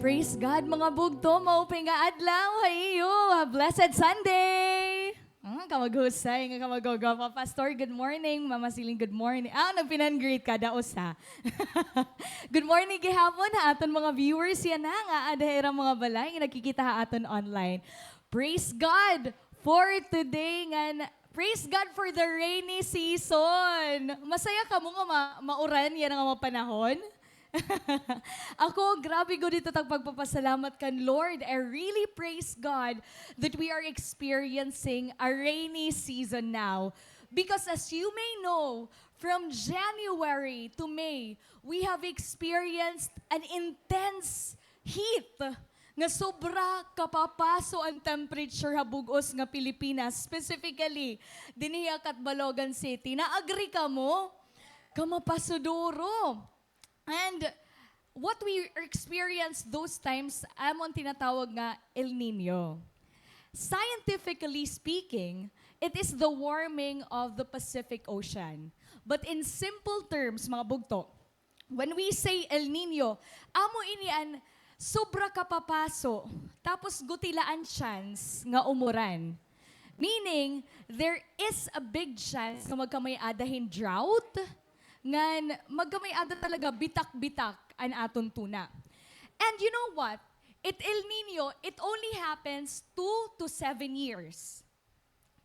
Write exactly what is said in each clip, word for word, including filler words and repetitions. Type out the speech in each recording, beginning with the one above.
Praise God, mga bugto. Maupay nga adlaw ha iyo. Blessed Sunday! Ah, kamaghusay nga kamagwagwapa. Pastor, good morning. Mama Celine, good morning. Ah, nagpinan-greet ka, daos ha. Good morning gihapon ha aton mga viewers yana nga aada ha ira mga balay nga nagkikita ha aton online. Praise God for today ngan praise God for the rainy season. Masaya kamo nga ma-, mauran yana nga mga panahon? Ako, grabe gud ito it ak pagpapasalamat kan Lord. I really praise God that we are experiencing a rainy season now. Because as you may know, from January to May, we have experienced an intense heat nga sobra kapapaso an temperature ha bug-os nga Pilipinas, specifically dinhi ha Catbalogan City. Na-agree kamo? Kamapaso duro. And what we experience those times, amo an tinatawag nga El Niño. Scientifically speaking, it is the warming of the Pacific Ocean. But in simple terms, mga bugto, when we say El Niño, amo ini an sobra kapapaso, tapos gutila an chance nga umuran. Meaning, there is a big chance nga magkamay-ada hin drought, ngan magkamay-ada talaga bitak-bitak an aton tuna. And you know what? It El Niño, it only happens two to seven years.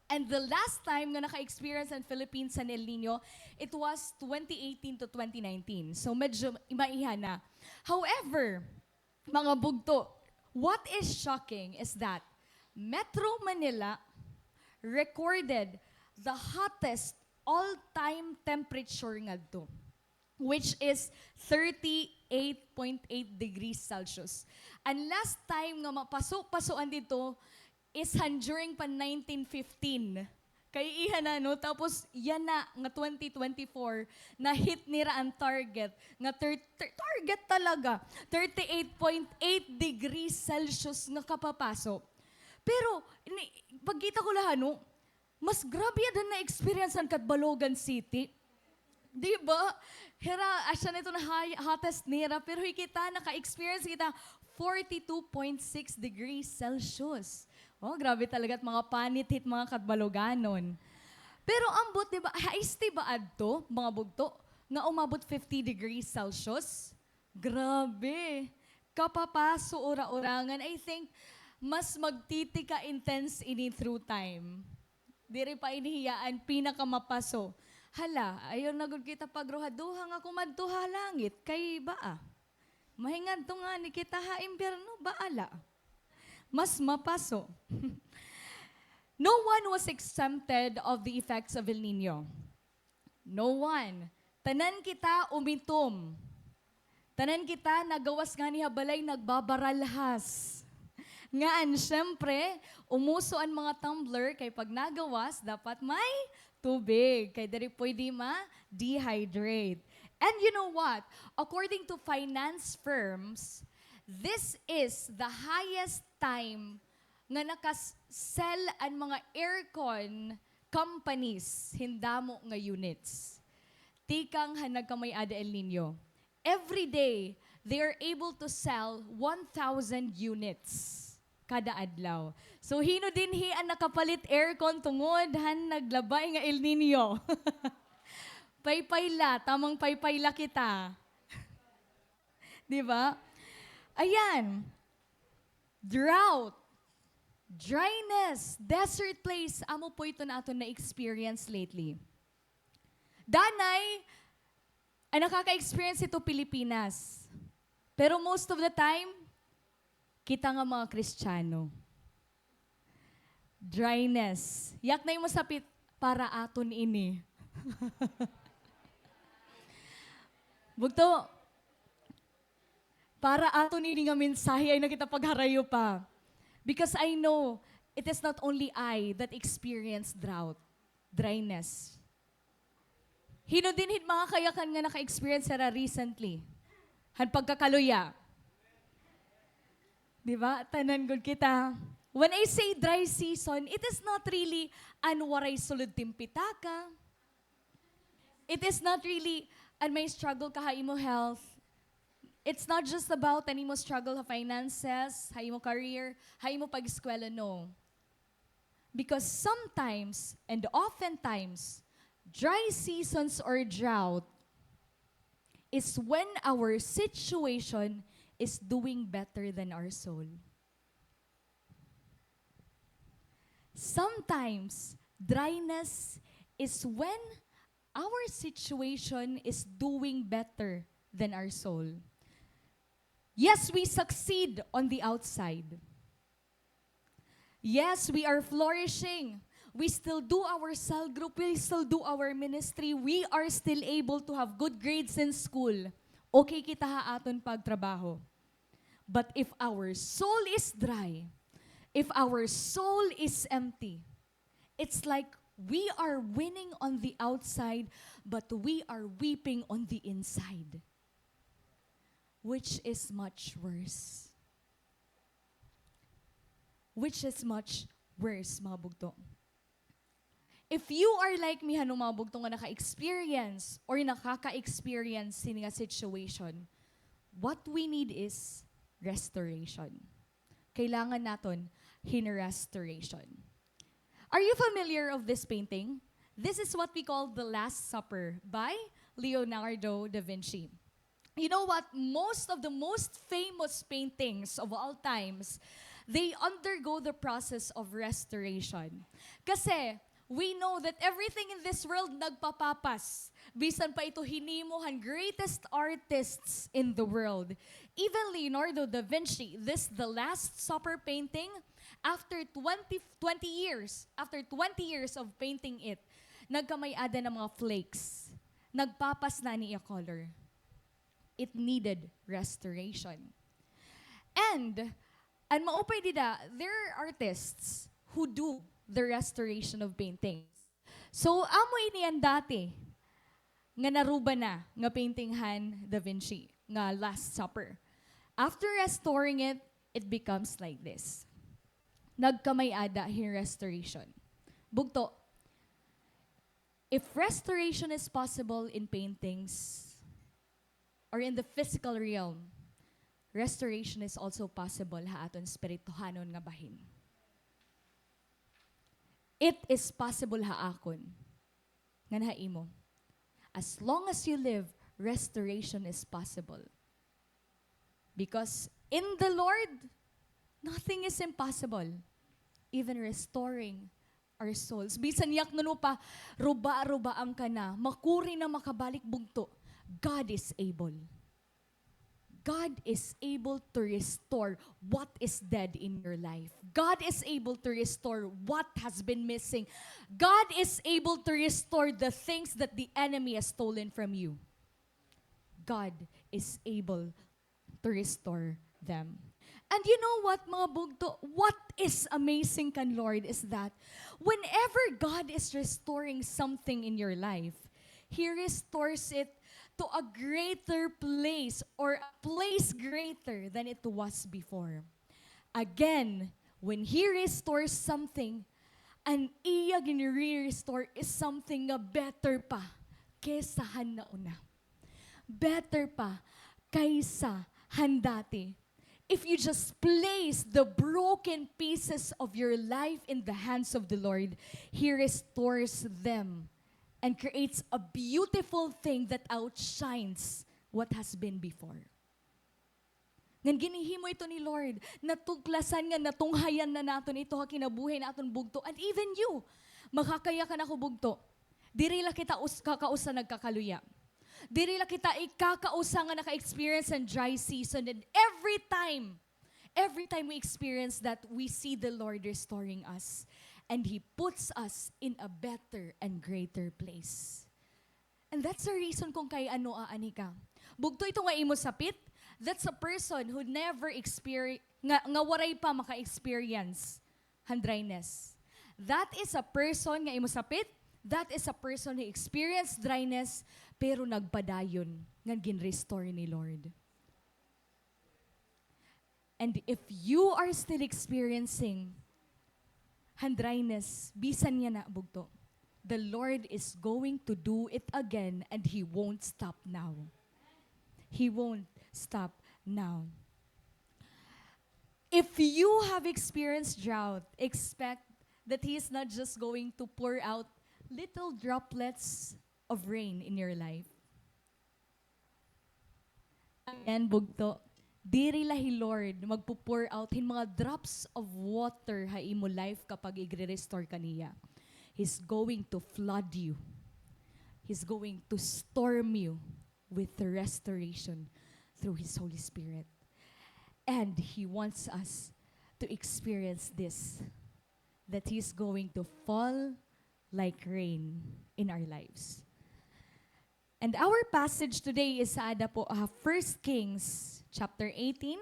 And the last time nga naka-experience an Philippines han El Niño, it was twenty eighteen to twenty nineteen. So, medyo maiha na. However, mga bugto, what is shocking is that Metro Manila recorded the hottest all-time temperature ngadto, which is thirty-eight point eight degrees Celsius. An last time nga mapaso-pasoan didto is han during pa nineteen fifteen. Kay iha na, no? Tapos, yana nga twenty twenty-four, na-hit nira an target nga thir-, thir-, target talaga, thirty-eight point eight degrees Celsius nga kapapaso. Pero, ni-, pagkita ko la, no, mas grabe ada na-experience han Catbalogan City. Di ba? Hira, asya na ito na high, hottest nira, pero hi kita, naka-experience kita forty-two point six degrees Celsius. Oh, grabe talaga it mga panit hit mga Catbaloganon. Pero ambot, di ba, haste ba adto, mga bugto, nga umabot fifty degrees Celsius? Grabe. Kapapaso ura-urangan. I think, mas magtitika-intense ini through time. Diri pa ini hiya an pinakamapaso. Hala, ayaw na gud kita pagruhaduha nga kumadto ha langit kay baa. Mahingadto ngani kita ha impyerno, baa la. Mas mapaso. No one was exempted of the effects of El Niño. No one. Tanan kita umitom. Tanan kita nagawas ngani ha balay nagbabaralhas. Ngan, syempre, umuso an mga tumbler kay pag nagawas, dapat may tubig. Kay diri pwede ma-dehydrate. And you know what? According to finance firms, this is the highest time nga nakas-, sell an mga aircon companies hin damo nga units. Tikang han nagkamay-ada El Niño. Every day, they are able to sell one thousand units kada adlaw. So, hin-o dinhi an nakapalit aircon tungod han naglabay nga El Niño? Paypay la, tamang paypay la kita. Di ba? Ayan. Drought, dryness, desert place, amo po ito na aton na-experience lately. Danay, an nakaka-experience ito Pilipinas. Pero most of the time, kita nga mga Kristiyano. Dryness. Yak na imo sapit, para aton ini. Bugto, para aton ini nga mensahe ay na kita pagharayo pa. Because I know, it is not only I that experience drought, dryness. Hin-o dinhi it mga kayakan nga naka-experience hira recently? Han pagkakaluya. Di ba? Tanan gud kita. When I say dry season, it is not really an waray sulod it im pitaka. It is not really an may struggle ka ha imo health. It's not just about an imo struggle ha finances, ha imo career, ha imo pag-eskwela, no. Because sometimes, and oftentimes, dry seasons or drought is when our situation is doing better than our soul. Sometimes, dryness is when our situation is doing better than our soul. Yes, we succeed on the outside. Yes, we are flourishing. We still do our cell group. We still do our ministry. We are still able to have good grades in school. Okay kita ha aton pagtrabaho. But if our soul is dry, if our soul is empty, it's like we are winning on the outside, but we are weeping on the inside, which is much worse. Which is much worse, mga bugto. If you are like me, han mga bugto, nga naka-experience or nakaka-experience hini nga situation, what we need is restoration. Kailangan naton hin restoration. Are you familiar of this painting? This is what we call The Last Supper by Leonardo da Vinci. You know what? Most of the most famous paintings of all times, they undergo the process of restoration. Kasi, we know that everything in this world nagpapapas. Bisan pa ito hinimo han greatest artists in the world. Even Leonardo da Vinci, this The Last Supper painting, after twenty, twenty years, after twenty years of painting it, nagkamay-ada na mga flakes. Nagpapas na an iya color. It needed restoration. And, an maupay dida, there are artists who do the restoration of paintings. So, amo ini an dati nga naruba na nga painting han Da Vinci, nga Last Supper. After restoring it, it becomes like this. Nagkamay-ada hin restoration. Bugto, if restoration is possible in paintings, or in the physical realm, restoration is also possible ha aton espirituhanon nga bahin. It is possible ha akon, ngan ha imo. As long as you live, restoration is possible. Because in the Lord, nothing is impossible. Even restoring our souls. Bisan yak ngano pa, ruba-rubaan ka na, makuri na makabalik, bugto, God is able. God is able to restore what is dead in your life. God is able to restore what has been missing. God is able to restore the things that the enemy has stolen from you. God is able to restore them. And you know what, mga bugto? What is amazing kan Lord is that whenever God is restoring something in your life, He restores it to a greater place or a place greater than it was before. Again, when He restores something, an iya ginre-restore is something nga better pa kaysa han nauna. Better pa kaysa han dati. If you just place the broken pieces of your life in the hands of the Lord, He restores them and creates a beautiful thing that outshines what has been before. Ngan ginhihimo ito ni Lord. Natuklasan nga natunghayan na naton ito ha kinabuhi naton bugto. And even you, makakaya ka nako bugto. Diri la kita us-, kakausa nagkakaluya. Diri la kita ikakausa nga naka-experience an dry season. And every time, every time we experience that, we see the Lord restoring us. And He puts us in a better and greater place. And that's the reason kung kay ano aani ka. Bugto ito nga imo sapit, that's a person who never experi-, nga, nga waray pa maka-experience han dryness. That is a person nga imo sapit, that is a person who experienced dryness, pero nagpadayon ngan gin-restore ni Lord. And if you are still experiencing han dryness, bisan yana bugto, the Lord is going to do it again and He won't stop now. He won't Stop now. If you have experienced drought, expect that He is not just going to pour out little droplets of rain in your life. Ayan, bugto. Diri la hi Lord magpo-pour out hin mga drops of water ha imo life kapag igre-restore ka niya. He's going to flood you. He's going to storm you with restoration through His Holy Spirit. And He wants us to experience this, that He's going to fall like rain in our lives. And our passage today is sa ada po, ah, First Kings chapter eighteen,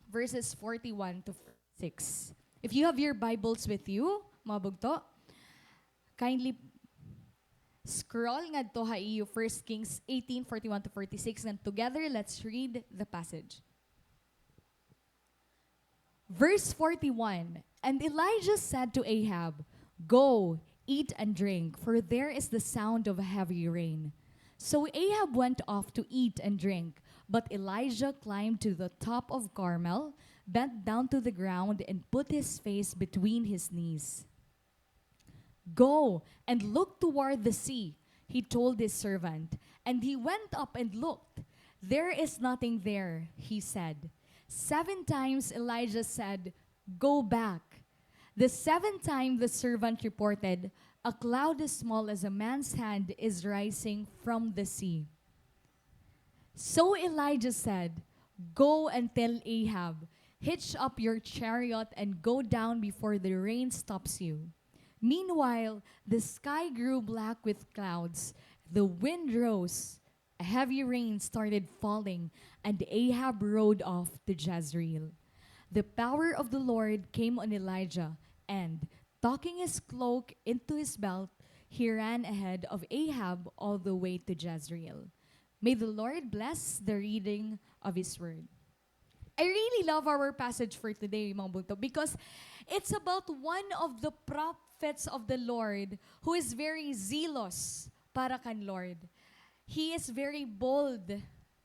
verses forty-one to forty-six. If you have your Bibles with you, mga bugto, kindly scroll ngadto ha iyo First Kings eighteen, forty-one to forty-six, and together let's read the passage. Verse forty-one, and Elijah said to Ahab, "Go, eat and drink, for there is the sound of heavy rain." So Ahab went off to eat and drink, but Elijah climbed to the top of Carmel, bent down to the ground, and put his face between his knees. "Go and look toward the sea," he told his servant. And he went up and looked. "There is nothing there," he said. Seven times Elijah said, "Go back." The seventh time the servant reported, "A cloud as small as a man's hand is rising from the sea." So Elijah said, "Go and tell Ahab, 'Hitch up your chariot and go down before the rain stops you.'" Meanwhile, the sky grew black with clouds. The wind rose. A heavy rain started falling, and Ahab rode off to Jezreel. The power of the Lord came on Elijah, and, tucking his cloak into his belt, he ran ahead of Ahab all the way to Jezreel. May the Lord bless the reading of His word. I really love our passage for today, mga bugto, because it's about one of the prophets of the Lord who is very zealous para kan Lord. He is very bold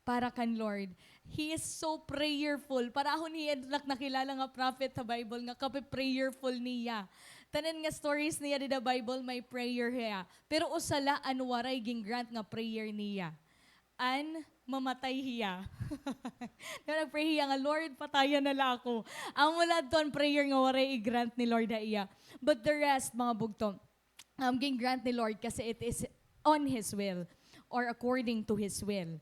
para kan Lord. He is so prayerful. Parahon hiya it nakilala nga prophet ha Bible nga kape-prayerful niya. Tanan nga stories niya dida Bible, may prayer hiya. Pero usa la an waray gin-grant nga prayer niya. An mamatay hiya. Nga nag-pray hiya nga, "Lord, pataya na la ako." Amo la adto an prayer nga waray i-grant ni Lord ha iya. But the rest, mga bugto, um, gin-grant ni Lord kasi it is on His will or according to His will.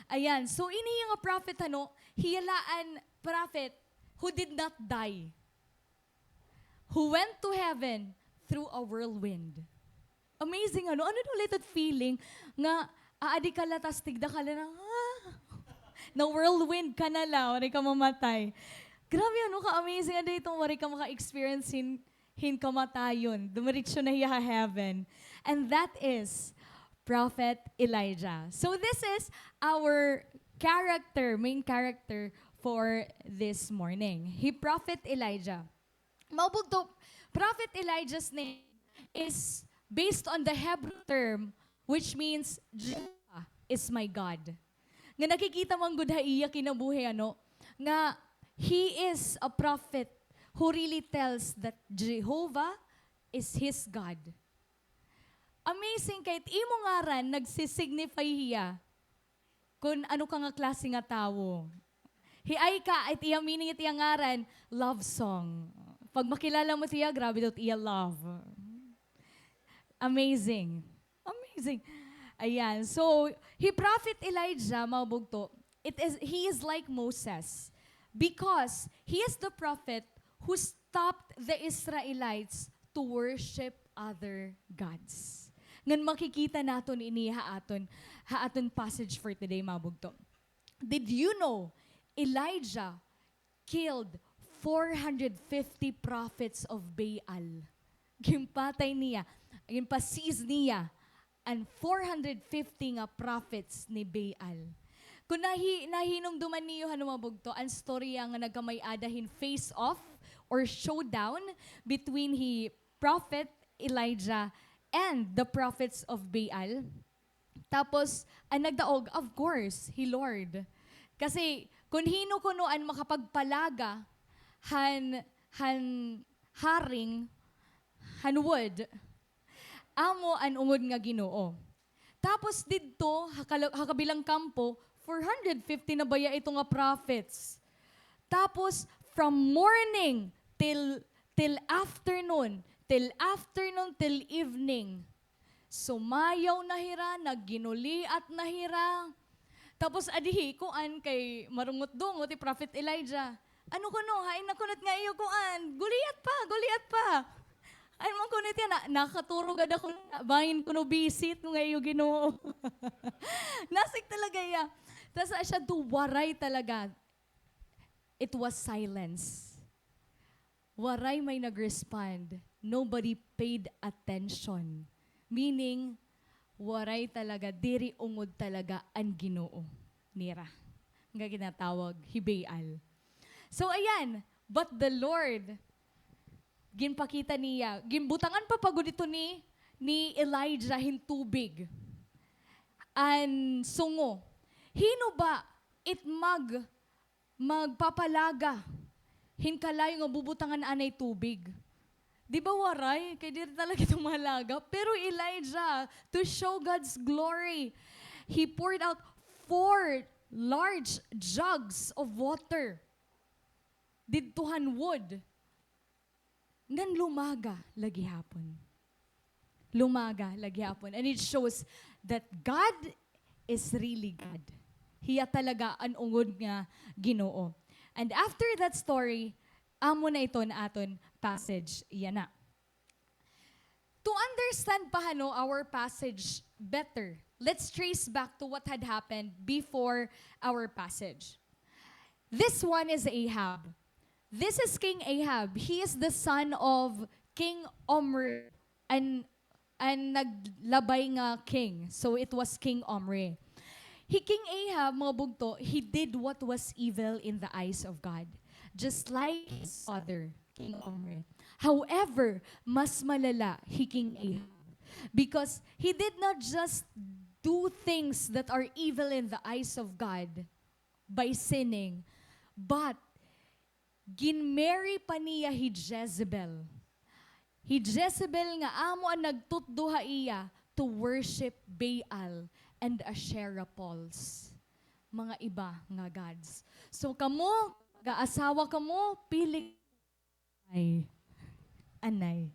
Ayan. So, ini nga prophet, ano, hiya la an prophet who did not die, who went to heaven through a whirlwind. Amazing, ano? Ano daw la iton feeling nga aadi ka la tas tigda ka la na, ah, na-whirlwind ka na la, waray ka mamatay. Grabe, ano, ka-amazing. Ano iton waray ka maka-experience hin, hin kamatayon. Dumiretso na hiya ha heaven. And that is Prophet Elijah. So this is our character, main character for this morning. Hi Prophet Elijah. Mga bugto, Prophet Elijah's name is based on the Hebrew term which means, "Jehovah is my God." Nga nakikita man gud ha iya kinabuhi, ano, nga he is a prophet who really tells that Jehovah is his God. Amazing, kay it imo ngaran nagsi-signify hiya kon ano ka nga klase nga tawo. Hi Aika, it iya meaning, it iya ngaran, love song. Pag makilala mo siya, grabe daw it iya love. Amazing. Amazing. Ayan. So, hi Prophet Elijah, mga bugto, it is, he is like Moses because he is the prophet who stopped the Israelites to worship other gods. Ngan makikita naton ini ha aton, ha aton passage for today, mga bugto. Did you know Elijah killed four hundred fifty prophets of Baal? Ginpatay niya, ginpa-seize niya an four hundred fifty nga prophets ni Baal. Kon nahi-, nahinumduman niyo, ano, mga bugto, an storya nga nagkamay-ada hin face-off or showdown between hi Prophet Elijah and the prophets of Baal. Tapos, an nagdaog, of course, hi Lord. Kasi kun hin-o kuno an makapagpalaga han, han haring, han wood, amo an ungod nga Ginoo. Tapos didto, ha kala-, ha kabilang kampo, four hundred fifty na baya ito nga prophets. Tapos, from morning till, till afternoon, till afternoon, till evening, sumayaw na hira, nagginuliat na hira. Tapos adihi, kuan, kay marungot-dungot hi Prophet Elijah. Ano kuno, hain na kuno it nga iyo kuan? Guliat pa, guliat pa. Ano man kuno it iya, na, nakaturog gad ako, bangin kuno busy it nga iyo Ginoo. Nasiring talaga hiya. Tas siya, do waray talaga. It was silence. Waray may nag-respond. Nobody paid attention. Meaning, waray talaga, diri ungod talaga an Ginoo nira. Nga ginatawag hi Baal. So, ayan. But the Lord, ginpakita niya, ginbutangan pa pa gud ito ni, ni Elijah hin tubig. An sungo. Hin-o ba it mag magpapalaga hin kalayo nga bubutangan anay tubig? Di ba waray? Kay diri talaga ito malaga. Pero Elijah, to show God's glory, he poured out four large jugs of water didto han wood. Ngan lumaga la gihapon. Lumaga la gihapon. And it shows that God is really God. Hiya talaga an ungod nga Ginoo. And after that story, amo na iton aton passage. Yana. To understand pa hano our passage better, let's trace back to what had happened before our passage. This one is Ahab. This is King Ahab. He is the son of King Omri, an, an naglabay nga king. So it was King Omri. Hi King Ahab, mga bugto, he did what was evil in the eyes of God, just like his father, King Omri. However, mas malala hi King Ahab, because he did not just do things that are evil in the eyes of God by sinning, but ginmarry pa niya hi Jezebel. Hi Jezebel nga amo an nagtutdo ha iya to worship Baal and Asherah poles. Mga iba nga gods. So kamo, mag-aasawa kamo, pili ay, anay.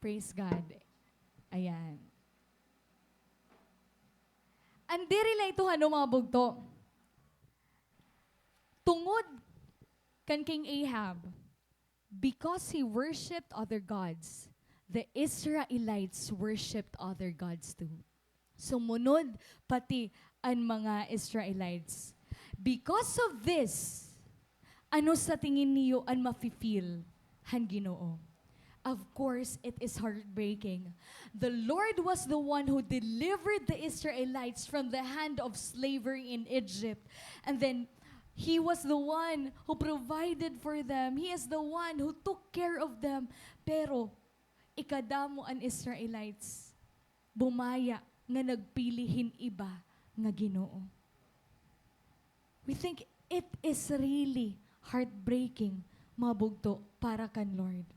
Praise God. Ayan. An diri la ito, ano, mga bugto. Tungod kan King Ahab, because he worshipped other gods, the Israelites worshipped other gods too. Sumunod pati an mga Israelites. Because of this, ano sa tingin niyo an mafi-feel han Ginoo? Of course, it is heartbreaking. The Lord was the one who delivered the Israelites from the hand of slavery in Egypt. And then, He was the one who provided for them. He is the one who took care of them. Pero, ikadamo an Israelites bumaya nga nagpili hin iba nga ginoo. We think it is really heartbreaking, mga bugto, para kan Lord.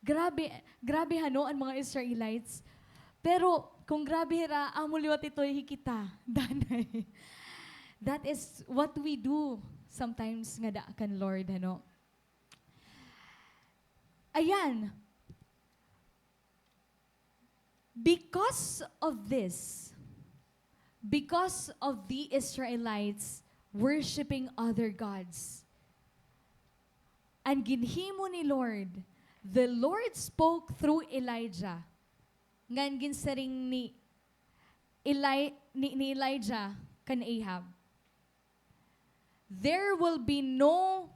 Grabe, grabe hano an mga Israelites. Pero kung grabe hira, amo liwat ito hi kita, danay. That is what we do sometimes ngada kan Lord, hano. Ayan. Because of this, because of the Israelites worshiping other gods, an ginhimo ni Lord, the Lord spoke through Elijah. Ngan ginsiring ni Eli-, ni, ni Elijah kan Ahab, "There will be no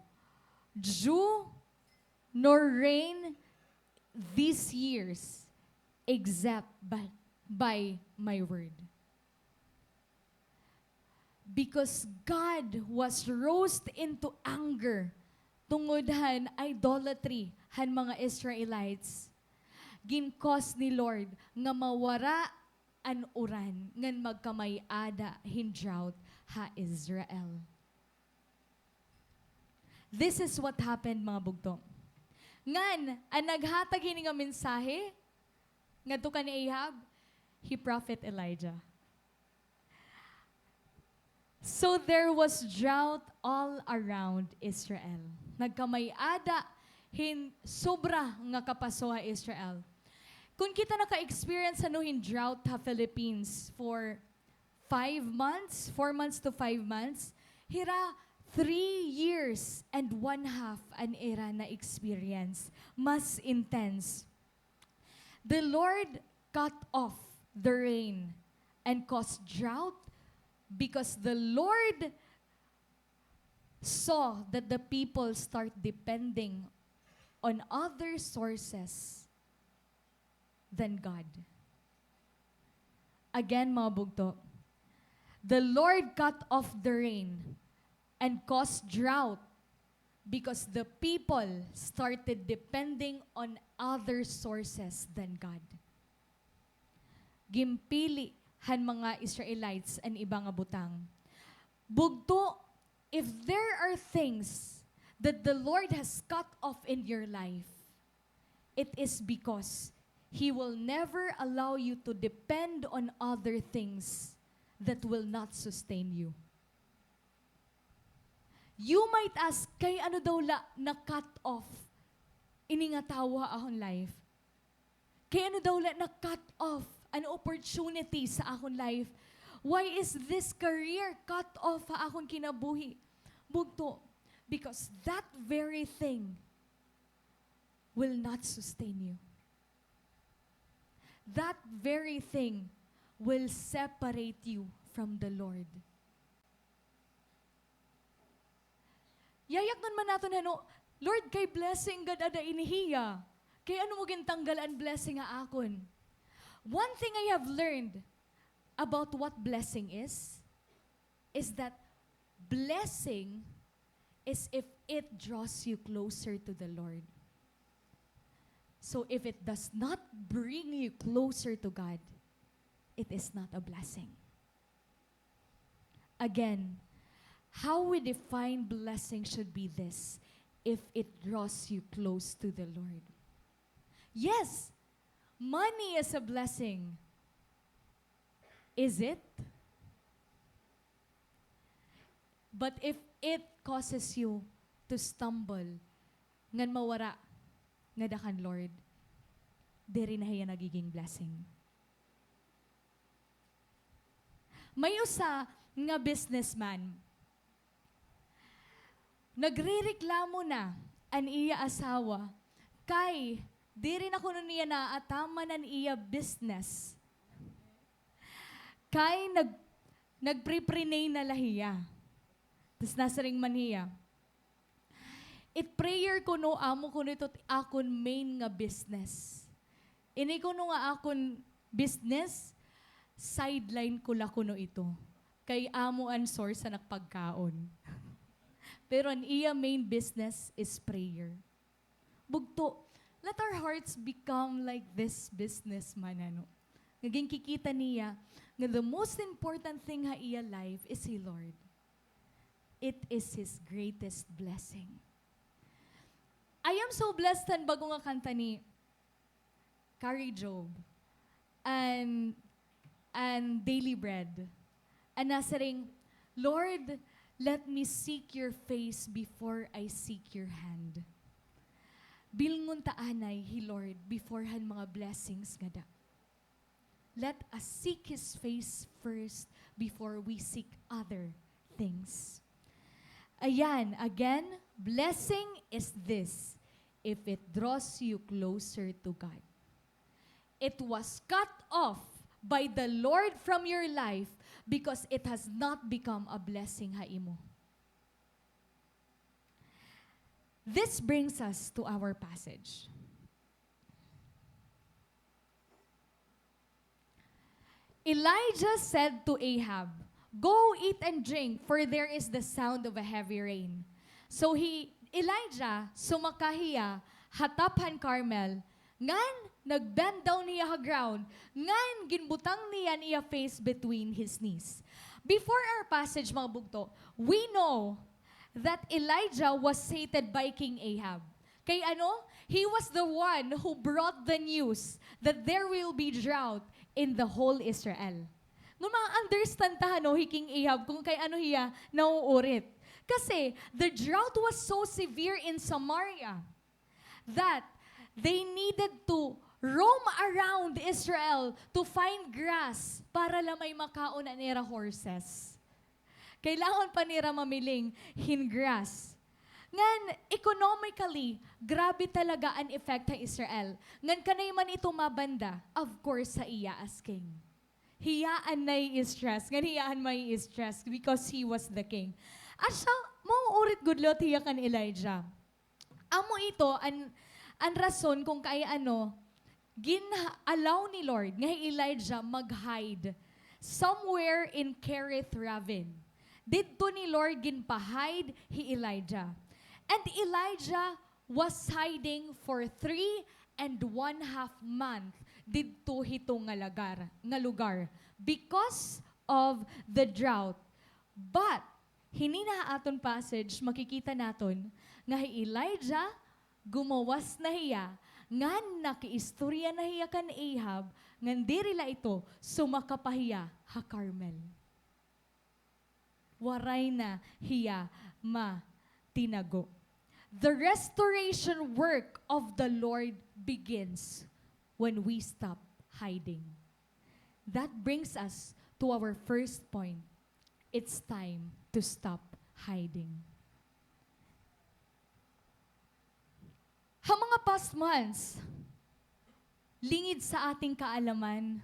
dew nor rain these years except by, by my word." Because God was roused into anger tungod han idolatry han mga Israelites. gin-cause ni Lord nga mawara an uran ngan magkamay-ada hin drought ha Israel. This is what happened, mga bugto. Ngan, an naghatag hini nga mensahe ngadto kan Ahab, hi Prophet Elijah. So there was drought all around Israel. Nagkamay-ada hin sobra nga kapaso ha Israel. Kon kita naka-experience ano hin drought ha Philippines for five months, four months to five months, hira three years and one half an ira na-experience. Mas intense. The Lord cut off the rain and caused drought because the Lord saw that the people start depending on other sources than God. Again, mga bugto, the Lord cut off the rain and caused drought because the people started depending on other sources than God. Ginpili han mga Israelites an iba nga butang. Bugto, if there are things that the Lord has cut off in your life, it is because He will never allow you to depend on other things that will not sustain you. You might ask, "Kay ano daw la na-cut off ini nga tawo ha akon life? Kay ano daw la na-cut off an opportunity sa akon life? Why is this career cut off ha akon kinabuhi?" Bugto, because that very thing will not sustain you. That very thing will separate you from the Lord. Yayaknon man naton, ano, "Lord, kay blessing gad ada ini hiya. Kay ano mo gintanggal an blessing ha akon?" One thing I have learned about what blessing is, is that blessing is if it draws you closer to the Lord. So if it does not bring you closer to God, it is not a blessing. Again, how we define blessing should be this: if it draws you close to the Lord. Yes, money is a blessing. Is it? But if it causes you to stumble, ngan mawara ngada kan Lord, diri na hiya nagiging blessing. May usa nga businessman. Nagrereklamo na an iya asawa kay diri na kuno niya naataman an iya business. Kay nag-, nagpre-prenay na la hiya. Tas nasiring man hiya, "It prayer kuno, amo kuno ito akon main nga business. Ini kuno nga akon business, sideline ko la kuno ito. Kay amo an source han ak pagkaon." Pero an iya main business is prayer. Bugto, let our hearts become like this businessman, ano. Nga ginkikita niya nga the most important thing ha iya life is hi Lord. It is his greatest blessing. I am so blessed han bag-o nga kanta ni Kari Job an, an Daily Bread. An nasiring, "Lord, let me seek your face before I seek your hand." Bilngon ta anay hi Lord before han mga blessings ngada. Let us seek His face first before we seek other things. Ayan, again, blessing is this if it draws you closer to God. It was cut off by the Lord from your life because it has not become a blessing ha imo. This brings us to our passage. Elijah said to Ahab, "Go eat and drink, for there is the sound of a heavy rain." So hi Elijah, sumaka hiya ha top han Carmel, ngan Nag-bend down hiya ha ground, ngan ginbutang niya an iya face between his knees. Before our passage, mga bugto, we know that Elijah was hated by King Ahab. Kay ano? He was the one who brought the news that there will be drought in the whole Israel. Ngan ma-understand ta, ano, hi King Ahab kung kay ano hiya nauurit. Kasi, the drought was so severe in Samaria that they needed to roam around Israel to find grass para la may makaon an ira horses. Kailangan pa nira mamiling hin grass. Ngan, economically, grabe talaga an effect ha Israel. Ngan kanay man ito mabanda, of course, ha iya as king. Hiya an nai-stress, ngan hiya an mai-stress because he was the king. Asya, mauurit gud liwat hiya kan Elijah. Amo ito an, an rason kung kay ano, gin-allow ni Lord nga hi Elijah mag-hide somewhere in Kerith Ravine. Didto ni Lord ginpa-hide hi Elijah. And Elijah was hiding for three and one half month didto hito nga lagar, nga lugar because of the drought. But, hini na ha aton passage, makikita naton nga hi Elijah, gumawas na hiya, ngan nakiistorya na hiya kan Ahab, ngan diri la ito, sumaka pa hiya ha Carmel. Waray na hiya matinago. The restoration work of the Lord begins when we stop hiding. That brings us to our first point. It's time to stop hiding. Ha mga past months, lingid sa ating kaalaman,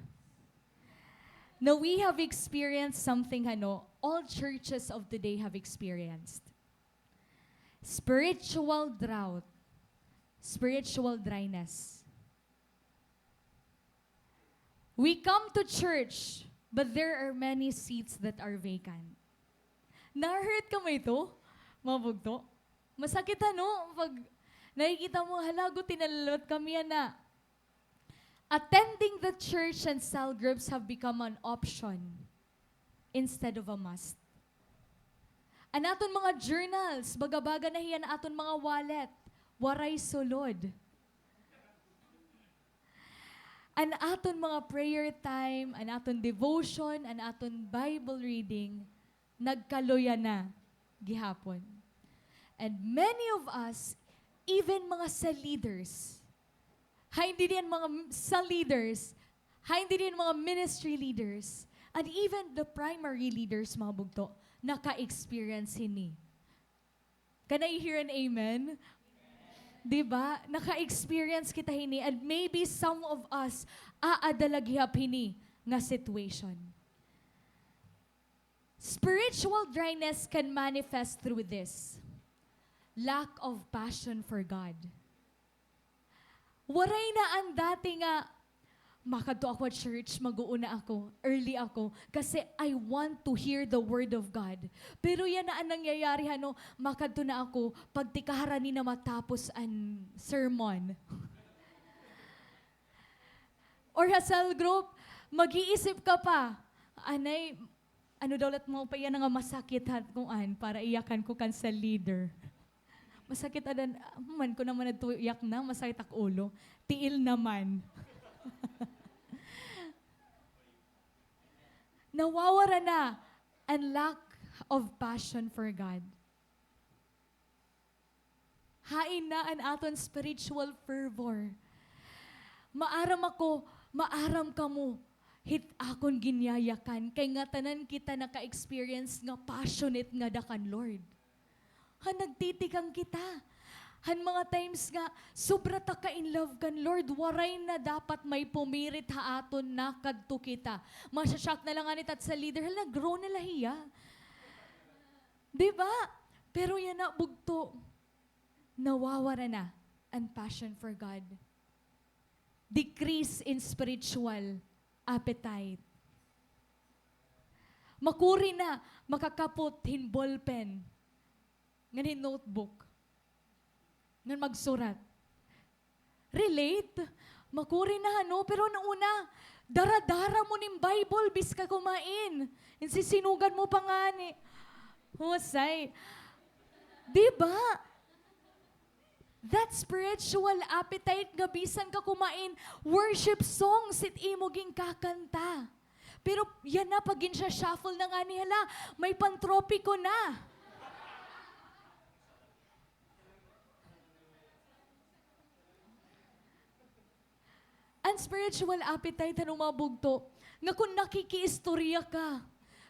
na we have experienced something, ano, all churches of today have experienced. Spiritual drought, spiritual dryness. We come to church, but there are many seats that are vacant. Na-hurt kamo ito, mga bugto? Masakit, ano? Pag nakikita mo, "Hala, gu, tinalawat kami yana." Attending the church and cell groups have become an option instead of a must. An aton mga journals, baga-baga na hiya an aton mga wallet, waray sulod. An aton mga prayer time, an aton devotion, an aton Bible reading, nagkaluya na gihapon. And many of us, even mga cell leaders, hain didi an mga m-, cell leaders, hain didi an mga ministry leaders, and even the primary leaders, mga bugto, naka-experience hini. Can I hear an amen? Di ba? Naka-experience kita hini, and maybe some of us aada la gihap hini nga situation. Spiritual dryness can manifest through this: lack of passion for God. Waray na an dati nga, "Makadto ako ha church, mag-uuna ako, early ako, kasi I want to hear the word of God." Pero yana an nangyayari, ano, makadto na ako, pagtikaharani na matapos an sermon. Or ha cell group, mag-iisip ka pa, "Anay, ano daw la it maupay yana nga masakit ha kuan, para iyakan ko kan cell leader." Masakit ada, man ko naman adto iyak na, masakit ak ulo. Tiil naman. Nawawara na an lack of passion for God. Hain na an aton spiritual fervor? Maaram ako, maaram kamo hit akon ginyayakan, kay ngatanan kita naka-experience nga passionate ngada kan Lord. Han nagtitikang kita. Han mga times nga, sobra ta ka-in love kan Lord, waray na dapat may pumirit ha aton, nakadto kita. Masya-shock na la ngani it aton cell leader, hala, nag-grow na la hiya. Di ba? Pero yana, bugto, nawawara na an passion for God. Decrease in spiritual appetite. Makuri na makakapot hin ballpen ngan hin notebook ngan magsurat. Relate? Makuri na, ano? Pero an una, dara-dara mo nin Bible, bis ka kumain. Insisinugan mo pa ngani. Husay. Di ba? That spiritual appetite nga bisan ka kumain, worship songs it imo ginkakanta. Pero yana pa, ginsha-shuffle na ngani, hala, may pantropiko na. An spiritual appetite, ano, mga bugto, nga kon nakikiistorya ka,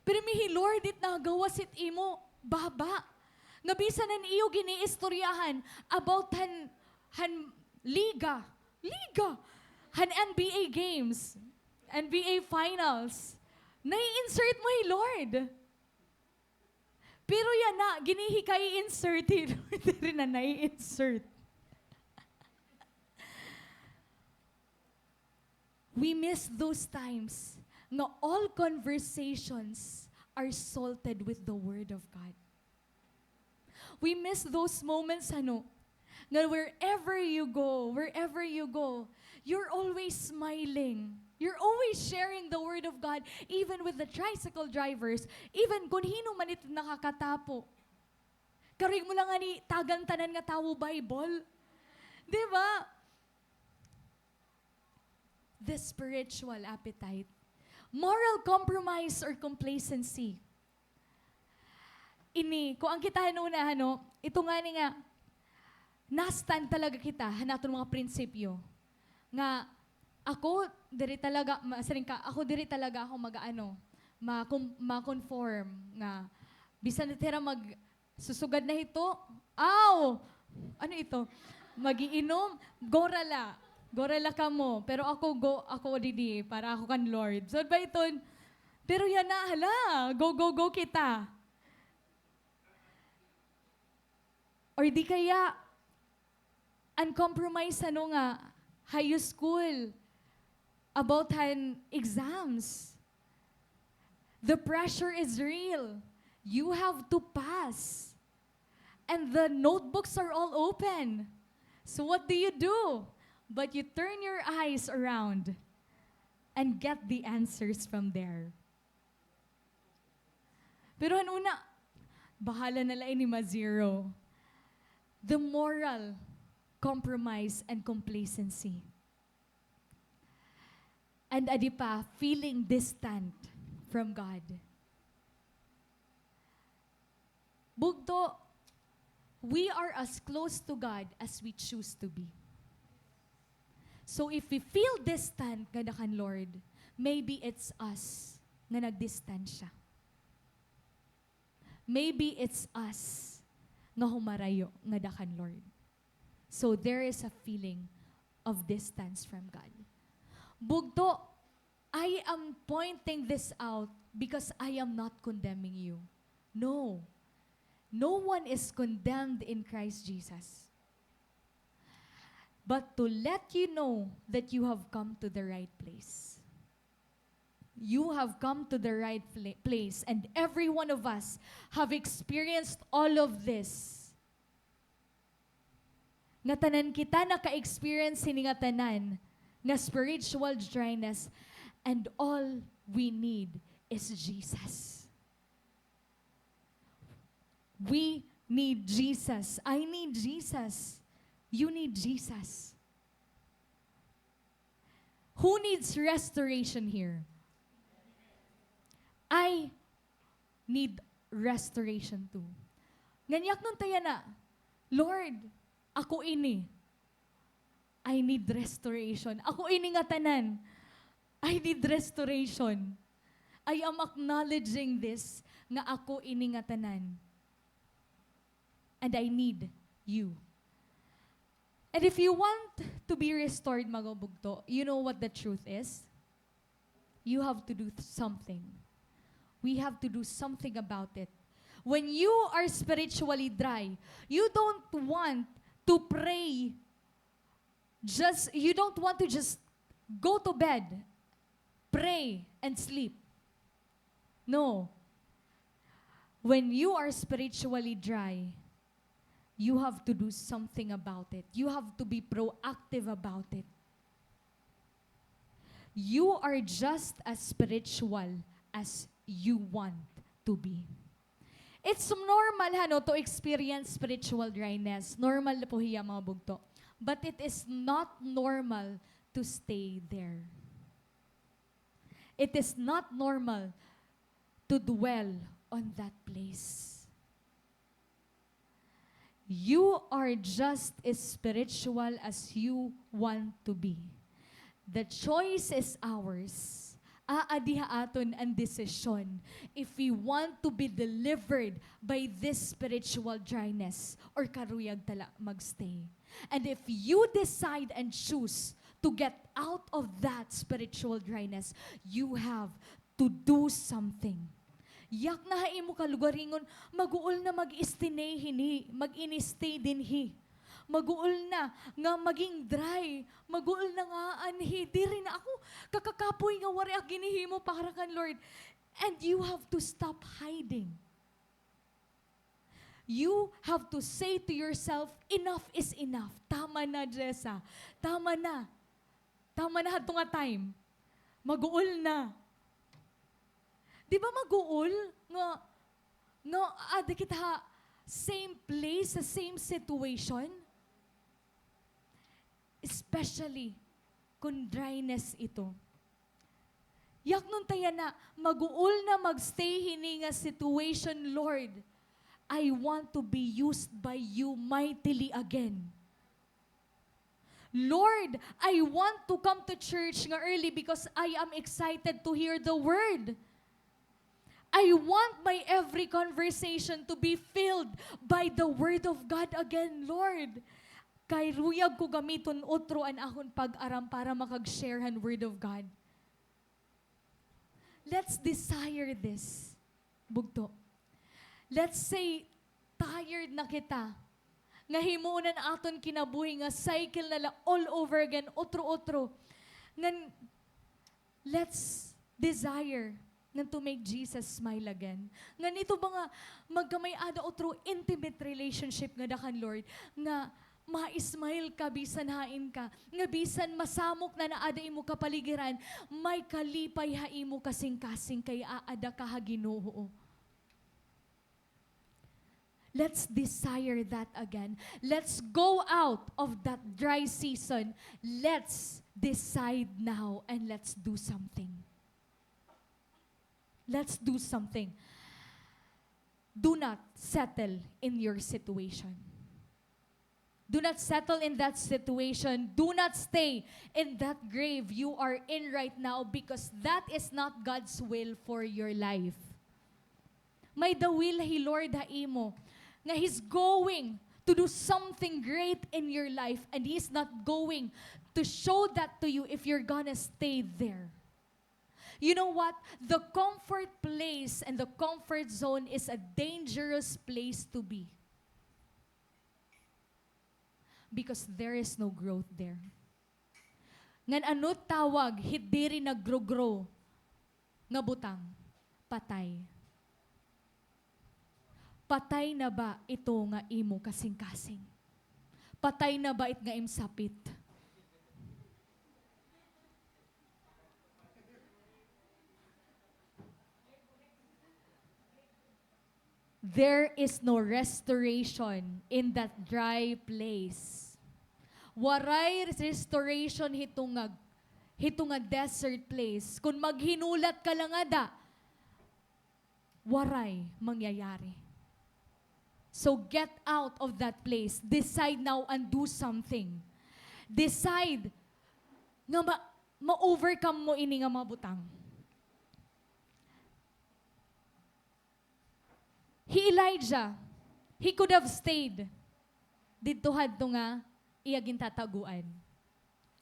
pirmi hi Lord it nagawas hit imo baba. Nga bisan an iyo giniistoryahan about han, han liga, liga, han N B A games, N B A finals, nai-insert mo hi Lord. Pero yana, ginhihikay-insert, diri na nai-insert. We miss those times nga all conversations are salted with the Word of God. We miss those moments, ano, nga wherever you go, wherever you go, you're always smiling. You're always sharing the Word of God, even with the tricycle drivers, even kon hin-o man it nakakatapo. Karig mo la ngani tagan tanan nga tawo Bible. Di ba? The spiritual appetite. Moral compromise or complacency. Ini, kuan kita han una, ano, ito ngani nga, na-stand talaga kita han aton mga prinsipyo. Nga, ako, diri talaga, ma-, siring ka, ako diri talaga ako mag-aano, ma-, ma-conform nga, bisan it hira mag-, susugad na hito, aw! Ano ito? Mag-iinom? Gora la. Gora la kamo. Pero ako, go, ako didi, para ako kan Lord. So, ba iton? Pero yana, hala, go, go, go kita. Or di kaya, an compromise, ano nga, high school, about han exams. The pressure is real. You have to pass. And the notebooks are all open. So what do you do? But you turn your eyes around and get the answers from there. Pero han una, bahala na la ini ma-zero. The moral compromise and complacency. And adi pa, feeling distant from God. Bugto, we are as close to God as we choose to be. So if we feel distant ngada kan Lord, maybe it's us nga nagdistansya. Maybe it's us nga humarayo ngada kan Lord. So there is a feeling of distance from God. Bugto, I am pointing this out because I am not condemning you. No. No one is condemned in Christ Jesus. But to let you know that you have come to the right place. You have come to the right pla-, place, and every one of us have experienced all of this. Ngatanan kita naka-experience hini ngatanan nga spiritual dryness, and all we need is Jesus. We need Jesus. I need Jesus. You need Jesus. Who needs restoration here? I need restoration too. Ngan yaknon ta yana, Lord, ako ini. I need restoration. Ako ini ngatanan. I need restoration. I am acknowledging this, nga ako ini ngatanan. And I need you. And if you want to be restored, mga bugto, you know what the truth is? You have to do th-, something. We have to do something about it. When you are spiritually dry, you don't want to pray. Just, you don't want to just go to bed, pray, and sleep. No. When you are spiritually dry, you have to do something about it. You have to be proactive about it. You are just as spiritual as you want to be. It's normal, ha, no, to experience spiritual dryness. Normal na po hiya, mga bugto. But it is not normal to stay there. It is not normal to dwell on that place. You are just as spiritual as you want to be. The choice is ours. Aadi ha aton an desisyon if we want to be delivered by this spiritual dryness or karuyag ta la magstay. And if you decide and choose to get out of that spiritual dryness, you have to do something. Yak na ha imo kalugaringon, maguol na mag-istinay hini, mag-inistay dinhi. Maguol na nga maging dry, maguol na nga anhi, diri na ako kakakapoy nga waray ak ginhihimo para kan Lord. And you have to stop hiding. You have to say to yourself, "Enough is enough. Tama na, Jessa. Tama na. Tama na hadto nga time. Maguol na." Di ba maguol nga, nga aada kita ha same place, sa same situation? Especially kung dryness ito. Yaknon ta yana, maguol na magstay hini nga situation, Lord. I want to be used by you mightily again. Lord, I want to come to church nga early because I am excited to hear the word. I want my every conversation to be filled by the word of God again, Lord. Karuyag ko gamiton utro an akon pag-aram para makag-share han word of God. Let's desire this. Bugto. Let's say, tired na kita. Nga himuon an aton kinabuhi nga cycle na la all over again, utro-utro. Ngan, let's desire ngan to make Jesus smile again. Ngan ito ba nga magkamay-ada utro intimate relationship ngada kan Lord, nga ma-smile ka bisan hain ka, nga bisan masamok na an aada imo kapaligiran, may kalipay ha imo kasingkasing kay aada ka ha Ginoo. Let's desire that again. Let's go out of that dry season. Let's decide now and let's do something. Let's do something. Do not settle in your situation. Do not settle in that situation. Do not stay in that grave you are in right now, because that is not God's will for your life. May-ada will hi Lord ha imo, nga He's going to do something great in your life, and He's not going to show that to you if you're gonna stay there. You know what? The comfort place and the comfort zone is a dangerous place to be. Because there is no growth there. Ngan ano tawag hit diri nagro-grow nga butang? Patay. Patay na ba ito nga imo kasingkasing? Patay na ba it nga im sapit? There is no restoration in that dry place. Waray restoration hito nga, hito nga desert place. Kon maghinulat ka la ngada, waray mangyayari. So get out of that place. Decide now and do something. Decide nga ma-, ma-overcome mo ini nga mga butang. Hi Elijah, he could have stayed didto hadto nga iya gintataguan.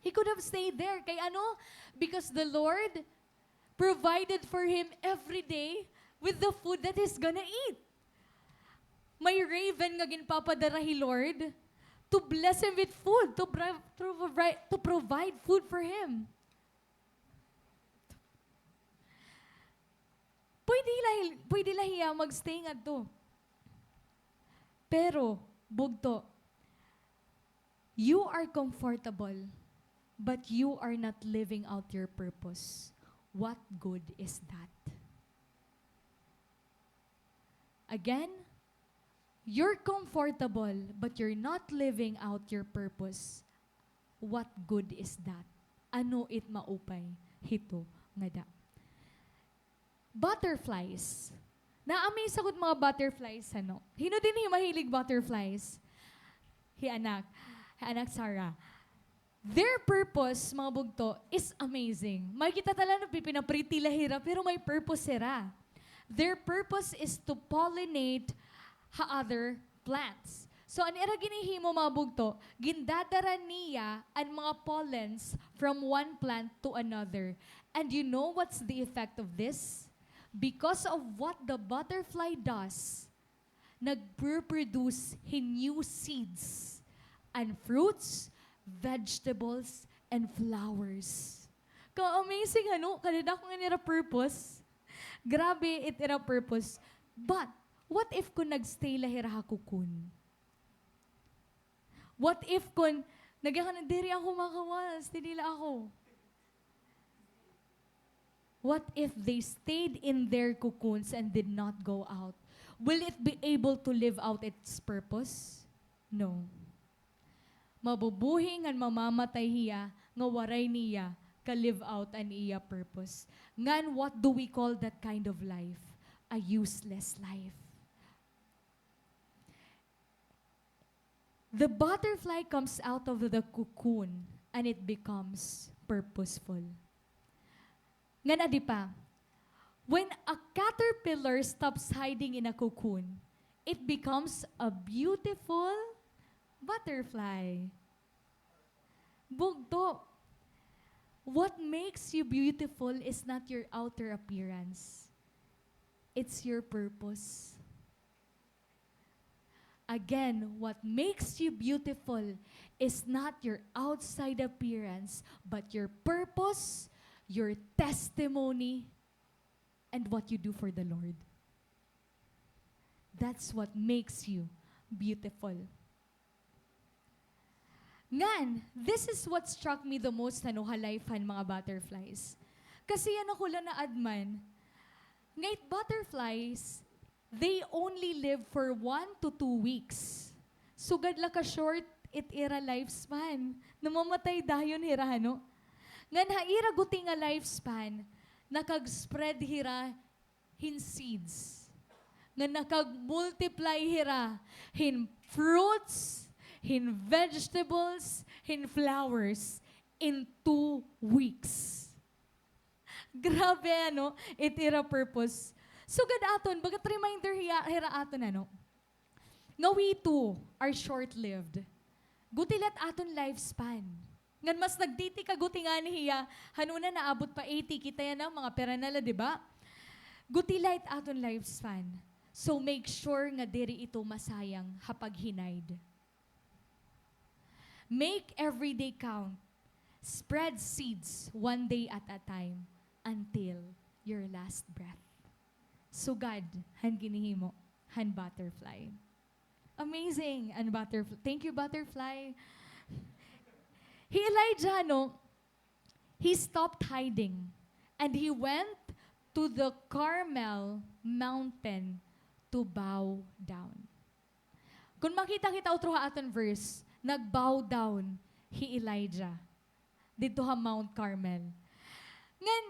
He could have stayed there. Kay ano? Because the Lord provided for him every day with the food that he's gonna eat. May raven nga ginpapadara hi Lord to bless him with food, to bri-, to provide, to provide food for him. Pwede la, pwede la hiya magstay ngadto. Pero, bugto, you are comfortable but you are not living out your purpose, what good is that? Again, you're comfortable, but you're not living out your purpose. What good is that? Ano it maupay hito ngada? Butterflies. Na-amaze ako mga butterflies, ano? Hin-o dinhi mahilig butterflies? Hi anak. Hi anak Sarah. Their purpose, mga bugto, is amazing. Makikita ta la na pipina-pretty la hira, pero may purpose hira. Their purpose is to pollinate ha other plants. So, an ira ginhihimo, mga bugto, gindadara niya an mga pollens from one plant to another. And you know what's the effect of this? Because of what the butterfly does, nagpro-produce hin new seeds and fruits, vegetables, and flowers. Ka-amazing, ano? Kadadako nga nira purpose. Grabe it ira purpose. But, what if kon nag-stay la hira ha cocoon? What if kon, nagyakan na, "Diri ako makawas, diri la ako." What if they stayed in their cocoons and did not go out? Will it be able to live out its purpose? No. Mabubuhi ngan mamamatay hiya nga waray niya ka-live out an iya purpose. Ngan, what do we call that kind of life? A useless life. The butterfly comes out of the cocoon and it becomes purposeful. Ngan adi pa, when a caterpillar stops hiding in a cocoon, it becomes a beautiful butterfly. Bugto, what makes you beautiful is not your outer appearance. It's your purpose. Again, what makes you beautiful is not your outside appearance, but your purpose, your testimony, and what you do for the Lord. That's what makes you beautiful. Ngan, this is what struck me the most, ano, ha life han mga butterflies. Kasi yana ko la naadman, nga it butterflies, they only live for one to two weeks. Sugad la ka-short it ira lifespan. Namamatay dayon hira, ano? Ngan ha ira guti nga lifespan, nakag-spread hira hin seeds. Nga nakag-multiply hira hin fruits, hin vegetables, hin flowers in two weeks. Grabe, ano, it ira purpose. Sugad aton, bagat reminder hiya, hira aton, ano, nga we too are short-lived. Guti la it aton lifespan. Ngan mas nagtiti ka guti ngani hiya, han una naabot pa eighty, kita yana, mga pira na la, di ba? Guti la it aton lifespan. So make sure nga diri ito masayang ha pag-hinayd. Make every day count. Spread seeds one day at a time until your last breath. Sugad han ginhihimo han butterfly. Amazing an butterfly. Thank you, butterfly. Hi Elijah, no, he stopped hiding and he went to the Carmel mountain to bow down. Kon makita kita utro ha aton verse, nag-bow down hi Elijah didto ha Mount Carmel. Ngan,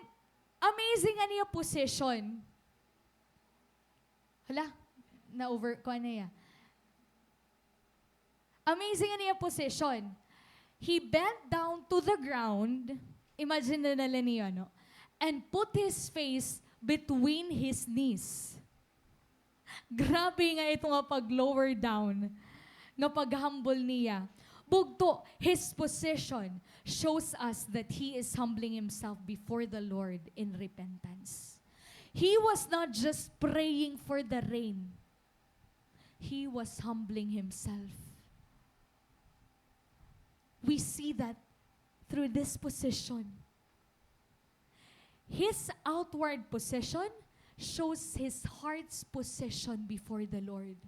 amazing an iya position. Hala, na-over, kuan na iya. Amazing an iya position. He bent down to the ground, imagine na la niyo, no? And put his face between his knees. Grabe nga ito nga pag-lower down, nga pag-humble niya. Bugto, his position shows us that he is humbling himself before the Lord in repentance. He was not just praying for the rain. He was humbling himself. We see that through this position. His outward position shows his heart's position before the Lord.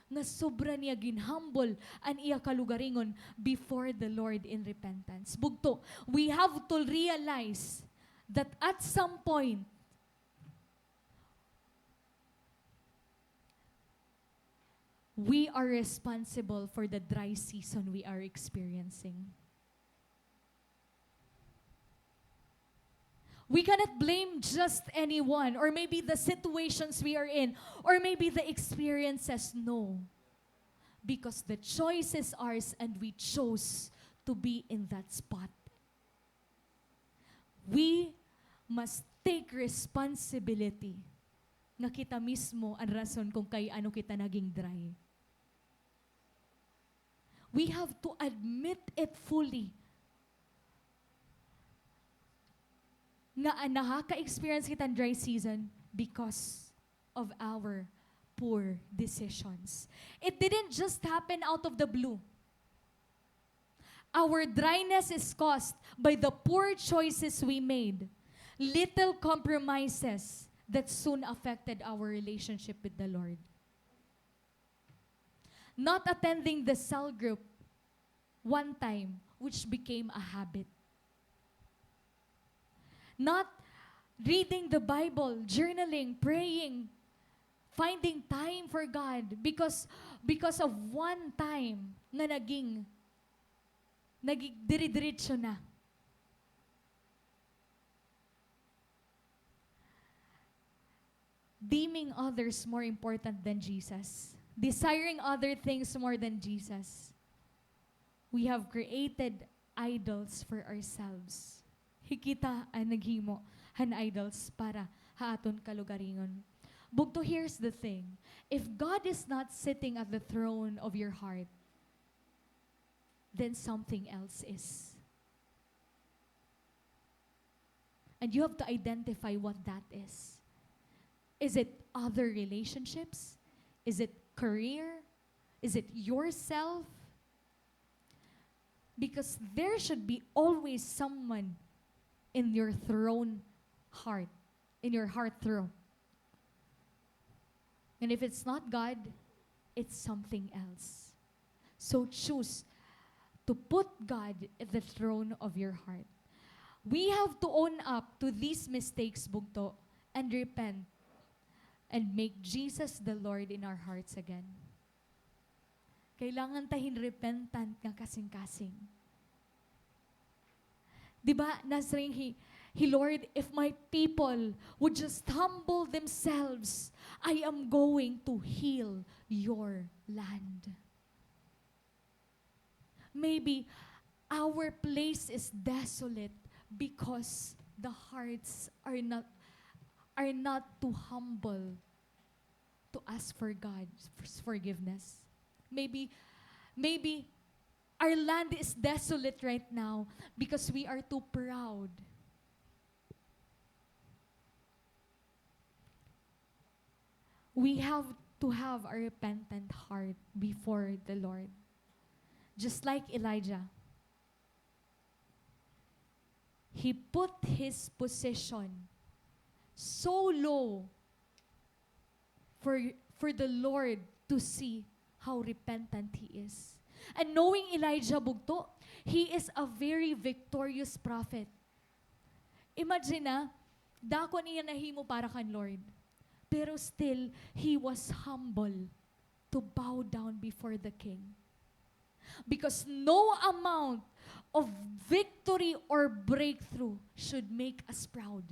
nga sobra niya ginhumble an iya kalugaringon before the Lord in repentance. Bugto, we have to realize that at some point, we are responsible for the dry season we are experiencing. We cannot blame just anyone, or maybe the situations we are in, or maybe the experiences. No. Because the choice is ours and we chose to be in that spot. We must take responsibility nga kita mismo an rason kung kay ano kita naging dry. We have to admit it fully nga, ah, nakaka-experience kita hin dry season because of our poor decisions. It didn't just happen out of the blue. Our dryness is caused by the poor choices we made, little compromises that soon affected our relationship with the Lord. Not attending the cell group one time, which became a habit. Not reading the Bible, journaling, praying, finding time for God because, because of one time nga naging, naging dire-diretso na. Deeming others more important than Jesus, desiring other things more than Jesus, we have created idols for ourselves. Hi kita an naghimo han idols para ha aton kalugaringon. Bugto, here's the thing. If God is not sitting at the throne of your heart, then something else is. And you have to identify what that is. Is it other relationships? Is it career? Is it yourself? Because there should be always someone in your throne heart, in your heart throne. And if it's not God, it's something else. So choose to put God at the throne of your heart. We have to own up to these mistakes, bugto, and repent and make Jesus the Lord in our hearts again. Kailangan ta hin repentant nga kasingkasing. Di ba, nasiring hi, hi Lord, "If my people would just humble themselves, I am going to heal your land." Maybe our place is desolate because the hearts are not, are not too humble to ask for God's forgiveness. Maybe, maybe our land is desolate right now because we are too proud. We have to have a repentant heart before the Lord. Just like Elijah, he put his position so low for, for the Lord to see how repentant he is. And knowing Elijah, bugto, he is a very victorious prophet. Imagine na, dako an iya nahimo para kan Lord. Pero still, he was humble to bow down before the king. Because no amount of victory or breakthrough should make us proud.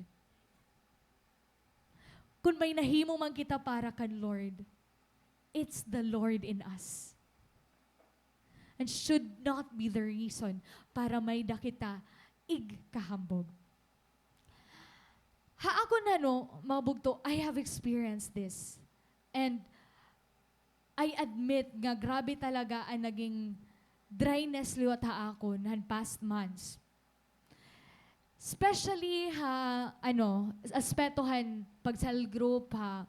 Kun may nahimo man kita para kan Lord, it's the Lord in us. And should not be the reason para may-ada kita igkahambog. Ha akon, ano, mga bugto, I have experienced this. And I admit nga grabe talaga an naging dryness liwat ha akon han past months. Especially ha, ano, aspeto han pag-cell group, ha,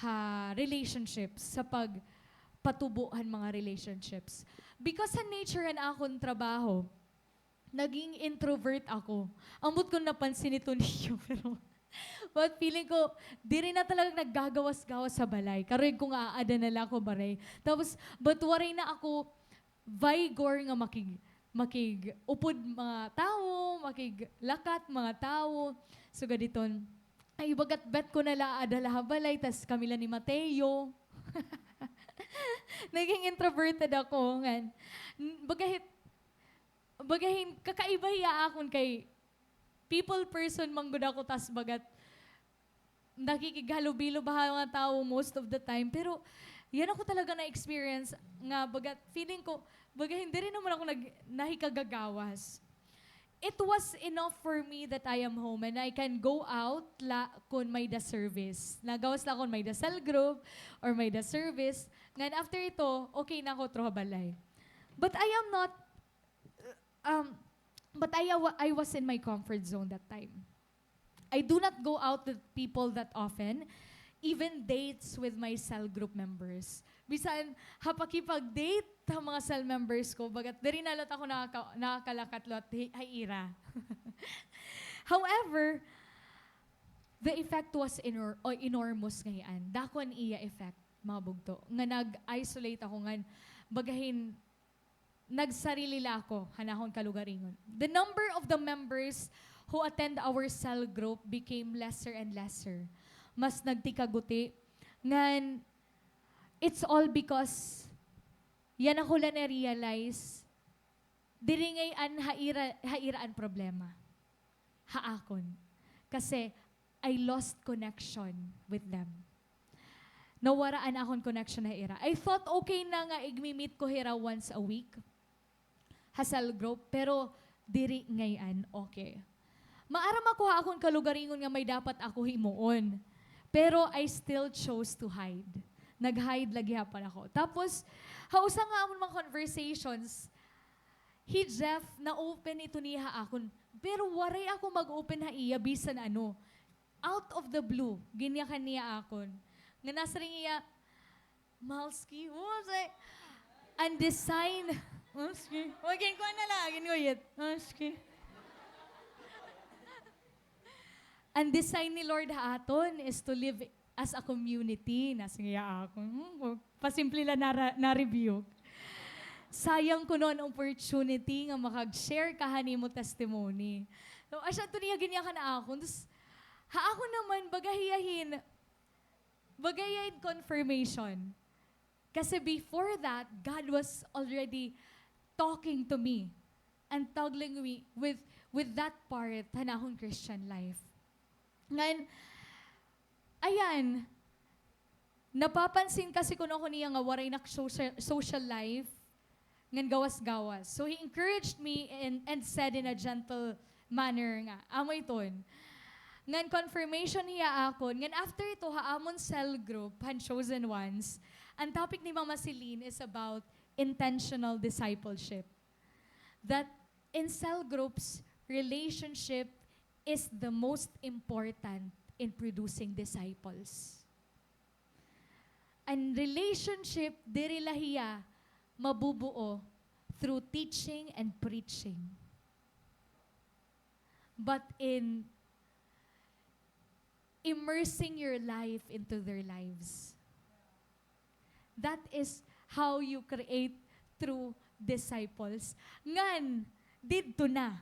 ha relationships, sa pagpatubo han mga relationships. Because han nature han akon trabaho, naging introvert ako. Ambot kon napansin ito niyo, pero But feeling ko, diri na talaga naggagawas-gawas sa balay. Karuyag ko nga aada na la ako balay. Tapos, but waray na ako vigor nga makig-, makig-upod mga tawo, makiglakat mga tawo. Sugad hiton, ay, bagat bet ko na la aada la ha balay, tas kami la ni Mateo. Naging introverted ako, ngan. N-, baga hit-, baga hin, kakaiba hiya akon kay people person man gud ako, tas bagat nakikighalubilo ba ha mga tawo most of the time. Pero, yana ko talaga na-experience nga bagat feeling ko, baga hin, diri naman ako nag-, nahikagagawas. It was enough for me that I am home and I can go out la kon may-da service. Nagawas la kon may-da cell group or may-da service. Ngan after ito, okay na ako, tro ha balay. But I am not, um, but I, wa-, I was in my comfort zone that time. I do not go out with people that often, even dates with my cell group members. Bisan ha pakipag-date ha mga cell members ko, bagat diri na la ako nakaka-, nakakalakat liwat hi-, ha ira. However, the effect was enor-, o, enormous ngay-an. Dako an iya effect, mga bugto. Nga nag-isolate ako ngan, baga hin, nagsarili la ako han akon kalugaringon. The number of the members who attend our cell group became lesser and lesser. Mas nagtikaguti. Ngan, it's all because yana ko la na-realize, diri ngay-an ha ira, ha ira an problema. Ha akon. Kasi, I lost connection with them. Nawara an akon connection ha ira. I thought okay na nga igmi-meet ko hira once a week ha cell group, pero diri ngay-an okay. Maaram ako ha akon kalugaringon nga may dapat ako himuon, pero I still chose to hide. Nag-hide la gihapon ako. Tapos, ha usa nga amon mga conversations, hi Jeff, na-open ito niya ha akon. Pero waray ako mag-open ha iya bisan ano. Out of the blue, ginyakan niya akon. Nga nasiring hiya, "Malski, oh, say, an design." Malski. O, ginkuan na la, ginkuyit. Malski. "An design ni Lord ha aton is to live as a community," nasiring hiya akon. Hmm, pasimple la nara-, na-rebuke. Sayang kuno an opportunity nga makag-share ka han imo testimony. So, asya adto niya ginyakan akon. Tas, ha akon naman, baga hiya hin, baga hiya hin confirmation. Kasi before that, God was already talking to me and toggling me with, with that part han akon Christian life. Ngan, ayan, napapansin kasi kuno ako niya nga waray nak social, social life, ngan gawas-gawas. So, he encouraged me and, and said in a gentle manner nga, amo iton. Ngan confirmation hiya akon. Ngan after ito, ha amon cell group, han Chosen Ones, an topic ni Mama Celine is about intentional discipleship. That in cell groups, relationship is the most important in producing disciples. An relationship, diri la hiya mabubuo through teaching and preaching, but in immersing your life into their lives. That is how you create true disciples. Ngan, didto na.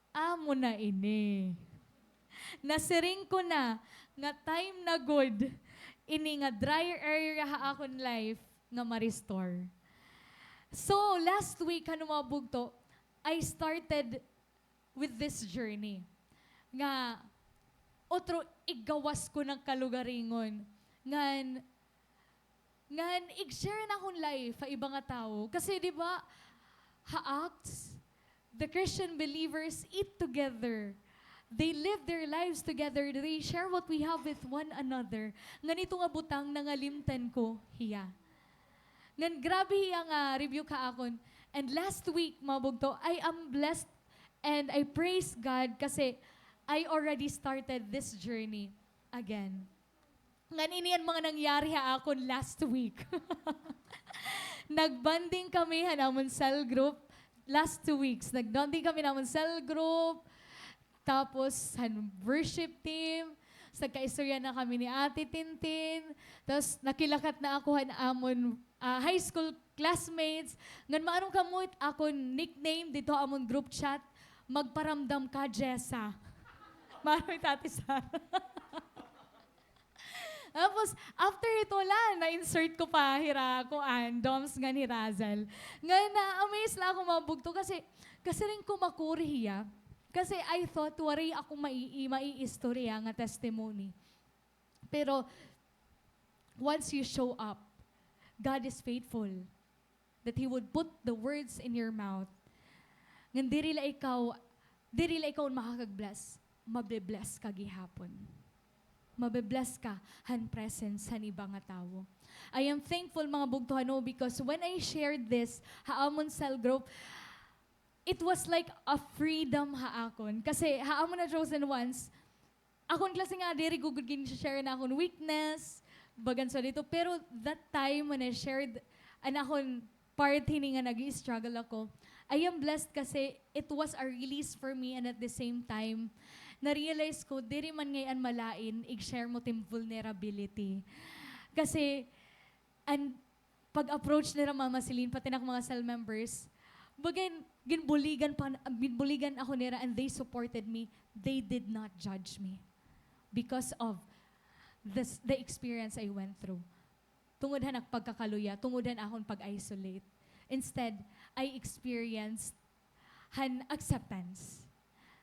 Amo na ini. Nasiring ko na nga time na gud ini nga dry area ha akon life nga ma-restore. So, last week, han mga bugto, I started with this journey nga otro iggawas ko an kalugaringon ngan Ngan ig-share an akon life ha iba nga tawo. Kasi, di ba, ha Acts, the Christian believers eat together. They live their lives together. They share what we have with one another. Ngan ito nga butang, nangalimtan ko hiya. Ngan grabe hiya nga rebuke ha akon. And last week, mga bugto, I am blessed and I praise God kasi I already started this journey again. Ngan ini an mga nangyari ha akon last week. Nag-bonding kami han amon cell group last two weeks. Nag-bonding kami han amon cell group. Tapos, han worship team, nagkaistorya na kami ni Ate Tintin. Tapos, nakilakat na ako han amon, ah, high school classmates. Ngan maaram kamo it akon nickname didto ha amon group chat, Magparamdam Ka, Jessa. Maaram it Ate Sara. Tapos, after hito la, na-insert ko pa hira kuan, Doms ngan hi Razel. Ngan na-amaze la ako, mga bugto, kasi, kasi rin ko makuri hiya. Kasi I thought, waray ako mai-, maiistorya nga testimony. Pero, once you show up, God is faithful. That He would put the words in your mouth. Ngan diri la ikaw, diri la ikaw an makakag-bless, mabe-bless ka gihapon. Mabe-bless ka han presence han iba nga tawo. I am thankful, mga bugto, ano, because when I shared this ha amon cell group, it was like a freedom ha akon. Kasi ha amon nga chosen ones, akon klase nga diri gud gin-share an akon weakness, bagan sa dito. Pero that time when I shared an akon part hini nga nag-i-struggle ako, I am blessed kasi it was a release for me, and at the same time, na-realize ko, diri man ngay-an malain ig-share mo it im vulnerability. Kasi, an pag-approach nira Mama Celine, pati na ak mga cell members, bagan, ginbuligan pa, ginbuligan ako nira and they supported me. They did not judge me because of this, the experience I went through. Tungod han ak pagkakaluya, tungod han akon pag-isolate. Instead, I experienced han acceptance.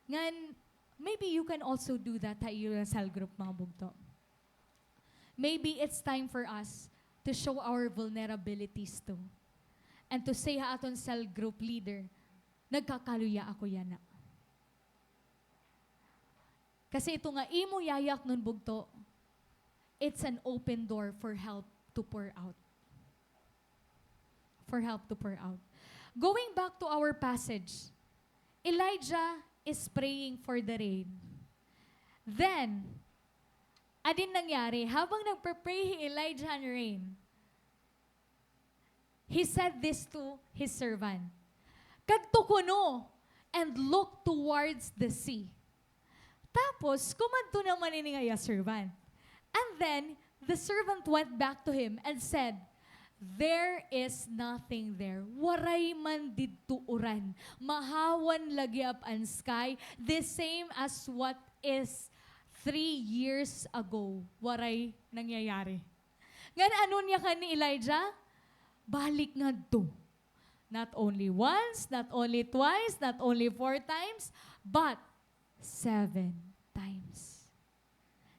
Ngan, maybe you can also do that ha iyo nga cell group, mga bugto. Maybe it's time for us to show our vulnerabilities too. And to say ha aton cell group leader, "Nagkakaluya ako yana." Kasi ito nga imo yayaknon, bugto, it's an open door for help to pour out. For help to pour out. Going back to our passage, Elijah is praying for the rain. Then, ano an nangyari? Habang nagpe-pray hi Elijah han rain, he said this to his servant, "Kadto kuno and look towards the sea." Tapos, kumadto naman ini nga iya servant. And then, the servant went back to him and said, "There is nothing there. Waray man didto uran. Mahawan la gihap an sky, the same as what is three years ago." Waray nangyayari. Ngan ano an yakan ni Elijah? Balik ngadto. Not only once, not only twice, not only four times, but seven times.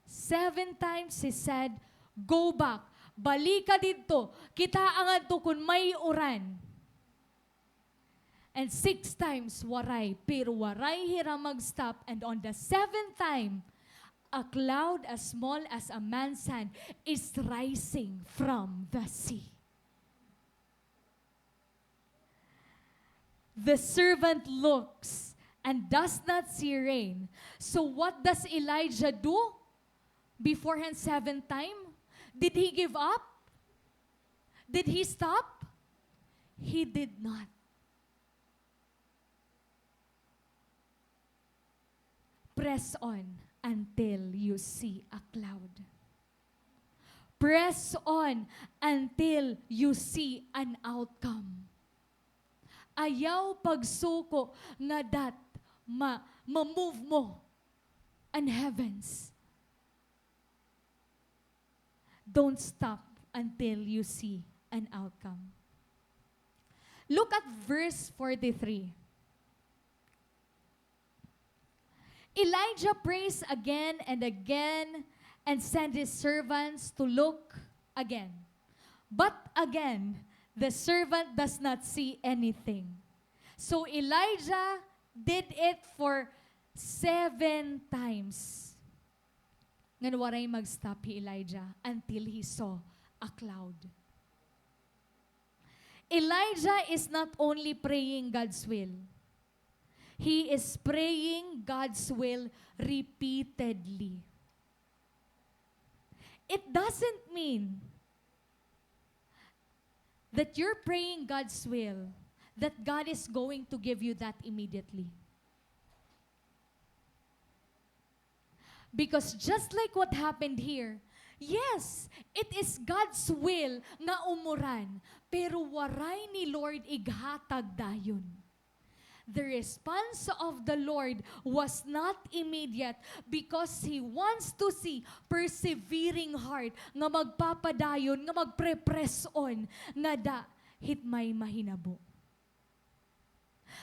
Seven times he said, "Go back. Balika didto. Kitaa ngadto kon may uran." And six times, waray. Pero waray hira mag-stop. And on the seventh time, a cloud as small as a man's hand is rising from the sea. The servant looks and does not see rain. So what does Elijah do before han seventh time? Did he give up? Did he stop? He did not. Press on until you see a cloud. Press on until you see an outcome. Ayaw pagsuko ngadat ma-, ma-move mo an heavens. Don't stop until you see an outcome. Look at verse forty-three. Elijah prays again and again and send his servants to look again. But again, the servant does not see anything. So Elijah did it for seven times. Ngan waray mag-stop hi Elijah until he saw a cloud. Elijah is not only praying God's will, he is praying God's will repeatedly. It doesn't mean that you're praying God's will, that God is going to give you that immediately. Because just like what happened here, yes, it is God's will nga umuran, pero waray ni Lord ighatag dayon. The response of the Lord was not immediate because He wants to see persevering heart nga magpapadayon, nga magpre-press on, ngada hit may mahinabo.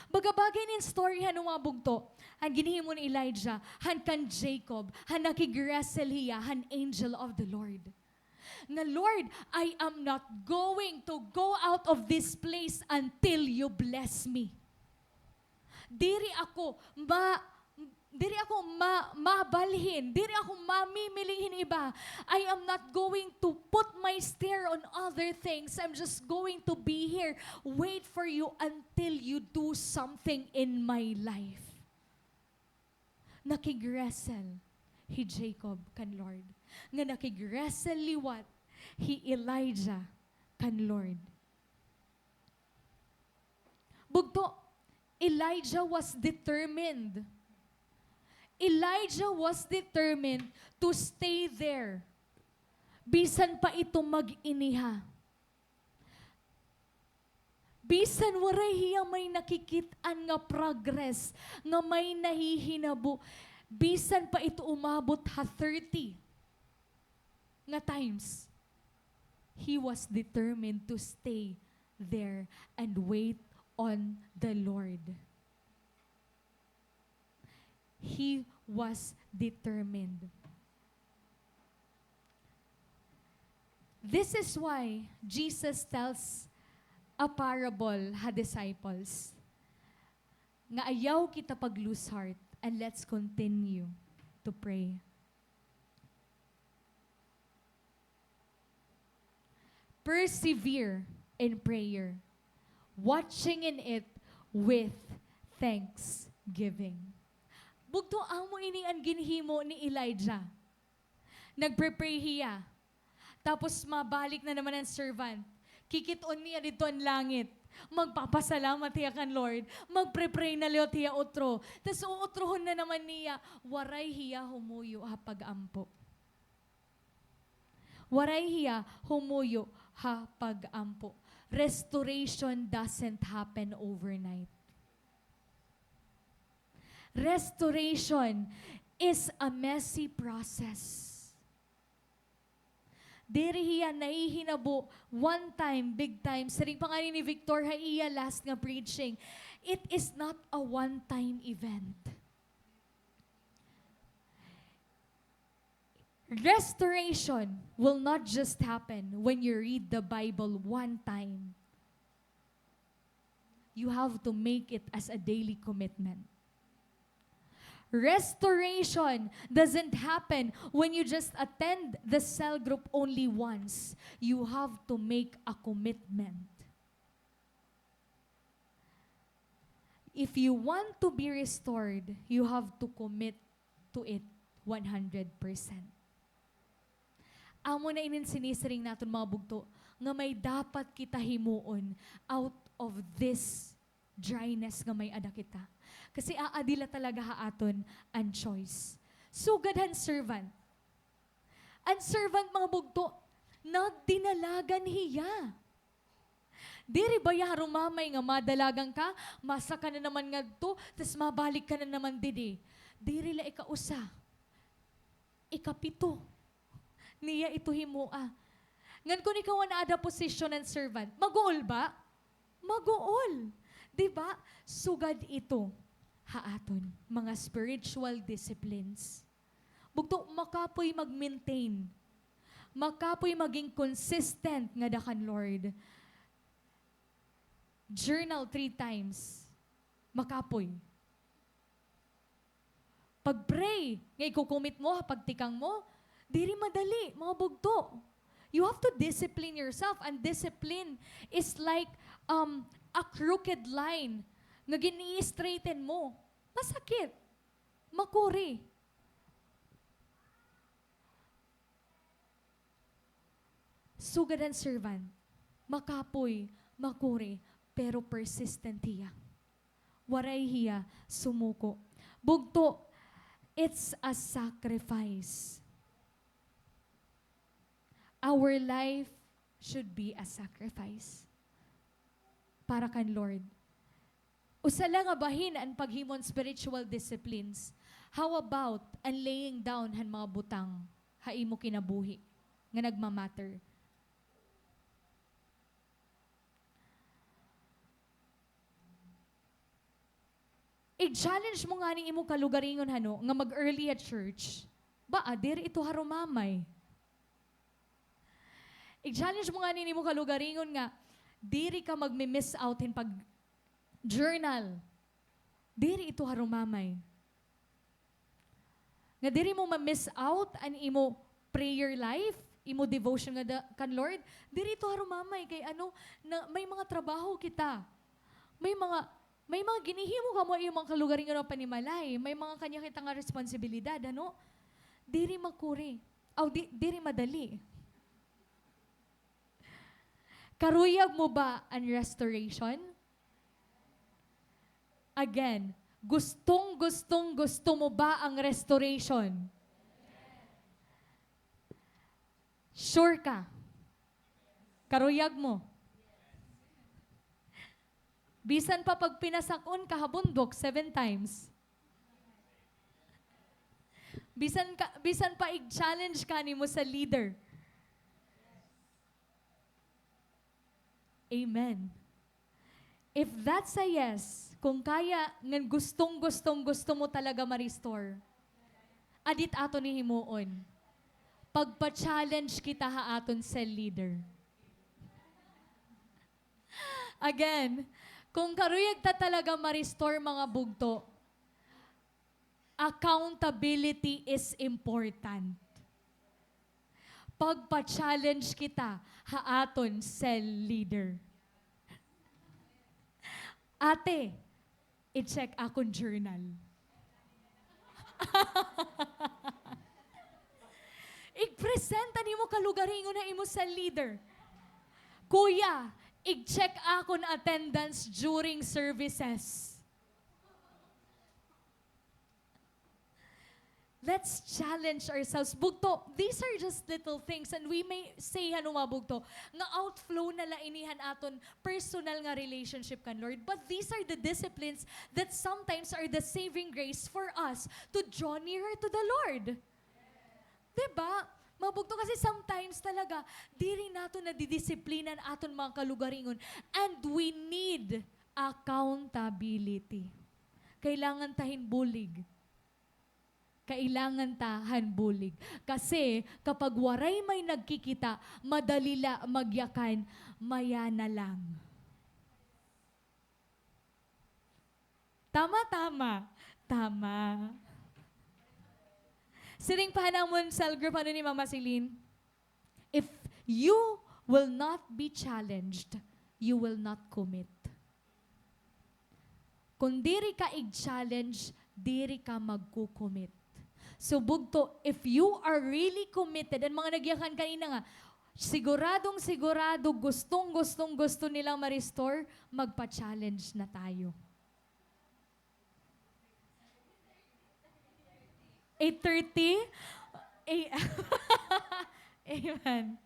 Baga bagay nin story han mga bugto, han ginhimo ni Elijah, han kan Jacob, han nakig-wrestle hiya, han angel of the Lord. Nga, "Lord, I am not going to go out of this place until you bless me." Diri ako ma-, diri ako ma-, mabalhin, diri ako mamimiling hin iba. I am not going to put my stare on other things. I'm just going to be here, wait for you until you do something in my life. Nakig-wrestle hi Jacob kan Lord. Nga nakig-wrestle liwat hi Elijah kan Lord. Bugto, Elijah was determined. Elijah was determined to stay there. Bisan pa ito mag-iniha. Bisan waray hiya may nakikit-an nga progress, nga may nahihinabo, bisan pa ito umabot ha thirty nga times, he was determined to stay there and wait on the Lord. He was determined. This is why Jesus tells a parable ha disciples nga ayaw kita pag-lose heart, and let's continue to pray. Persevere in prayer, watching in it with thanksgiving. Bugto, amo ini an ginhimo ni Elijah. Nagpre-pray hiya. Tapos mabalik na naman an servant. Kikit-on niya didto an langit. Magpapasalamat hiya kan Lord. Magpre-pray na liwat hiya utro. Tas uutrohon na naman niya, waray hiya humuyo ha pag-ampo. Waray hiya humuyo ha pag-ampo. Restoration doesn't happen overnight. Restoration is a messy process. Diri hiya nahihinabo one time, big time. Siring pa ngani ni Victor ha iya last nga preaching, it is not a one-time event. Restoration will not just happen when you read the Bible one time. You have to make it as a daily commitment. Restoration doesn't happen when you just attend the cell group only once. You have to make a commitment. If you want to be restored, you have to commit to it one hundred percent. Amo na inin sinisiring naton, mga bugto, nga may dapat kita himuon out of this dryness nga may-ada kita. Kasi aadi la talaga ha aton an choice. Sugad han servant. An servant, mga bugto, nagdinalagan hiya. Diri baya harumamay nga madalagan ka, masaka na naman ngadto, tas mabalik ka na naman didi. Diri la ikausa, ikapito niya ito himoa. Ngan kon ikaw an aada posisyon han servant, maguol ba? Maguol. Di ba? Sugad ito ha aton mga spiritual disciplines. Bugto, makapoy mag-maintain. Makapoy maging consistent ngada kan Lord. Journal three times. Makapoy. Pag-pray nga iko-commit mo ha pagtikang mo, diri madali, mga bugto. You have to discipline yourself. And discipline is like, um, a crooked line nga gini-straighten mo. Masakit. Makuri. Sugad han servant, makapoy, makuri, pero persistent hiya. Waray hiya sumuko. Bugto, It's a sacrifice. Our life should be a sacrifice para kan Lord. Usa la nga bahin an paghimo hin spiritual disciplines. How about an laying down han mga butang ha imo kinabuhi nga nagma-matter? I-challenge mo ngani imo kalugaringon, hano, nga mag-early ha church. Ba, ah, diri ito harumamay. I-challenge mo ngani an imo kalugaringon nga diri ka magmi-miss out hin pag-journal. Diri ito harumamay. Nga diri mo ma-miss out an imo prayer life, imo devotion nga da-, kan Lord, diri ito harumamay kay ano, na, may mga trabaho kita. May mga, may mga ginhihimo kamo ha imo mga kalugaringon nga panimalay. May mga kanya kita nga responsibilidad, ano? Diri makuri. Aw, di, diri madali. Karuyag mo ba an restoration? Again, gustong-gustong-gusto mo ba ang restoration? Sure ka? Karuyag mo? Bisan pa pagpinasak-on ka ha bundok seven times. Bisan ka, bisan pa i-challenge ka nimo sa leader. Amen. If that's a yes, kung kaya ngan gustong-gustong-gusto mo talaga ma-restore, adi it aton hihimuon. Pagpa-challenge kita ha aton cell leader. Again, kung karuyag ta talaga ma-restore, mga bugto, accountability is important. Pagpa-challenge kita ha aton cell leader. Ate, i-check akon journal. Ig-present an imo kalugaringon ha imo cell leader. Kuya, ig-check akon attendance during services. Let's challenge ourselves. Bugto, these are just little things, and we may say, hano, mga bugto, nga outflow na la ini han aton personal nga relationship kan Lord. But these are the disciplines that sometimes are the saving grace for us to draw nearer to the Lord. Di ba? Mga bugto, kasi sometimes talaga, diri naton nadidisiplina an aton mga kalugaringon. And we need accountability. Kailangan ta hin bulig. Kailangan ta han bulig. Kasi kapag waray may nagkikita, madali la magyakan, maya na lang. Tama, tama. Tama. Siring pa han amon cell group, ano ni Mama Celine? If you will not be challenged, you will not commit. Kung diri ka ig-challenge, diri ka magko-commit. So, bugto, if you are really committed, an mga nagyakan kanina nga, siguradong-sigurado, gustong-gustong-gusto nilang ma-restore, magpa-challenge na tayo. Eight thirty? A-, amen.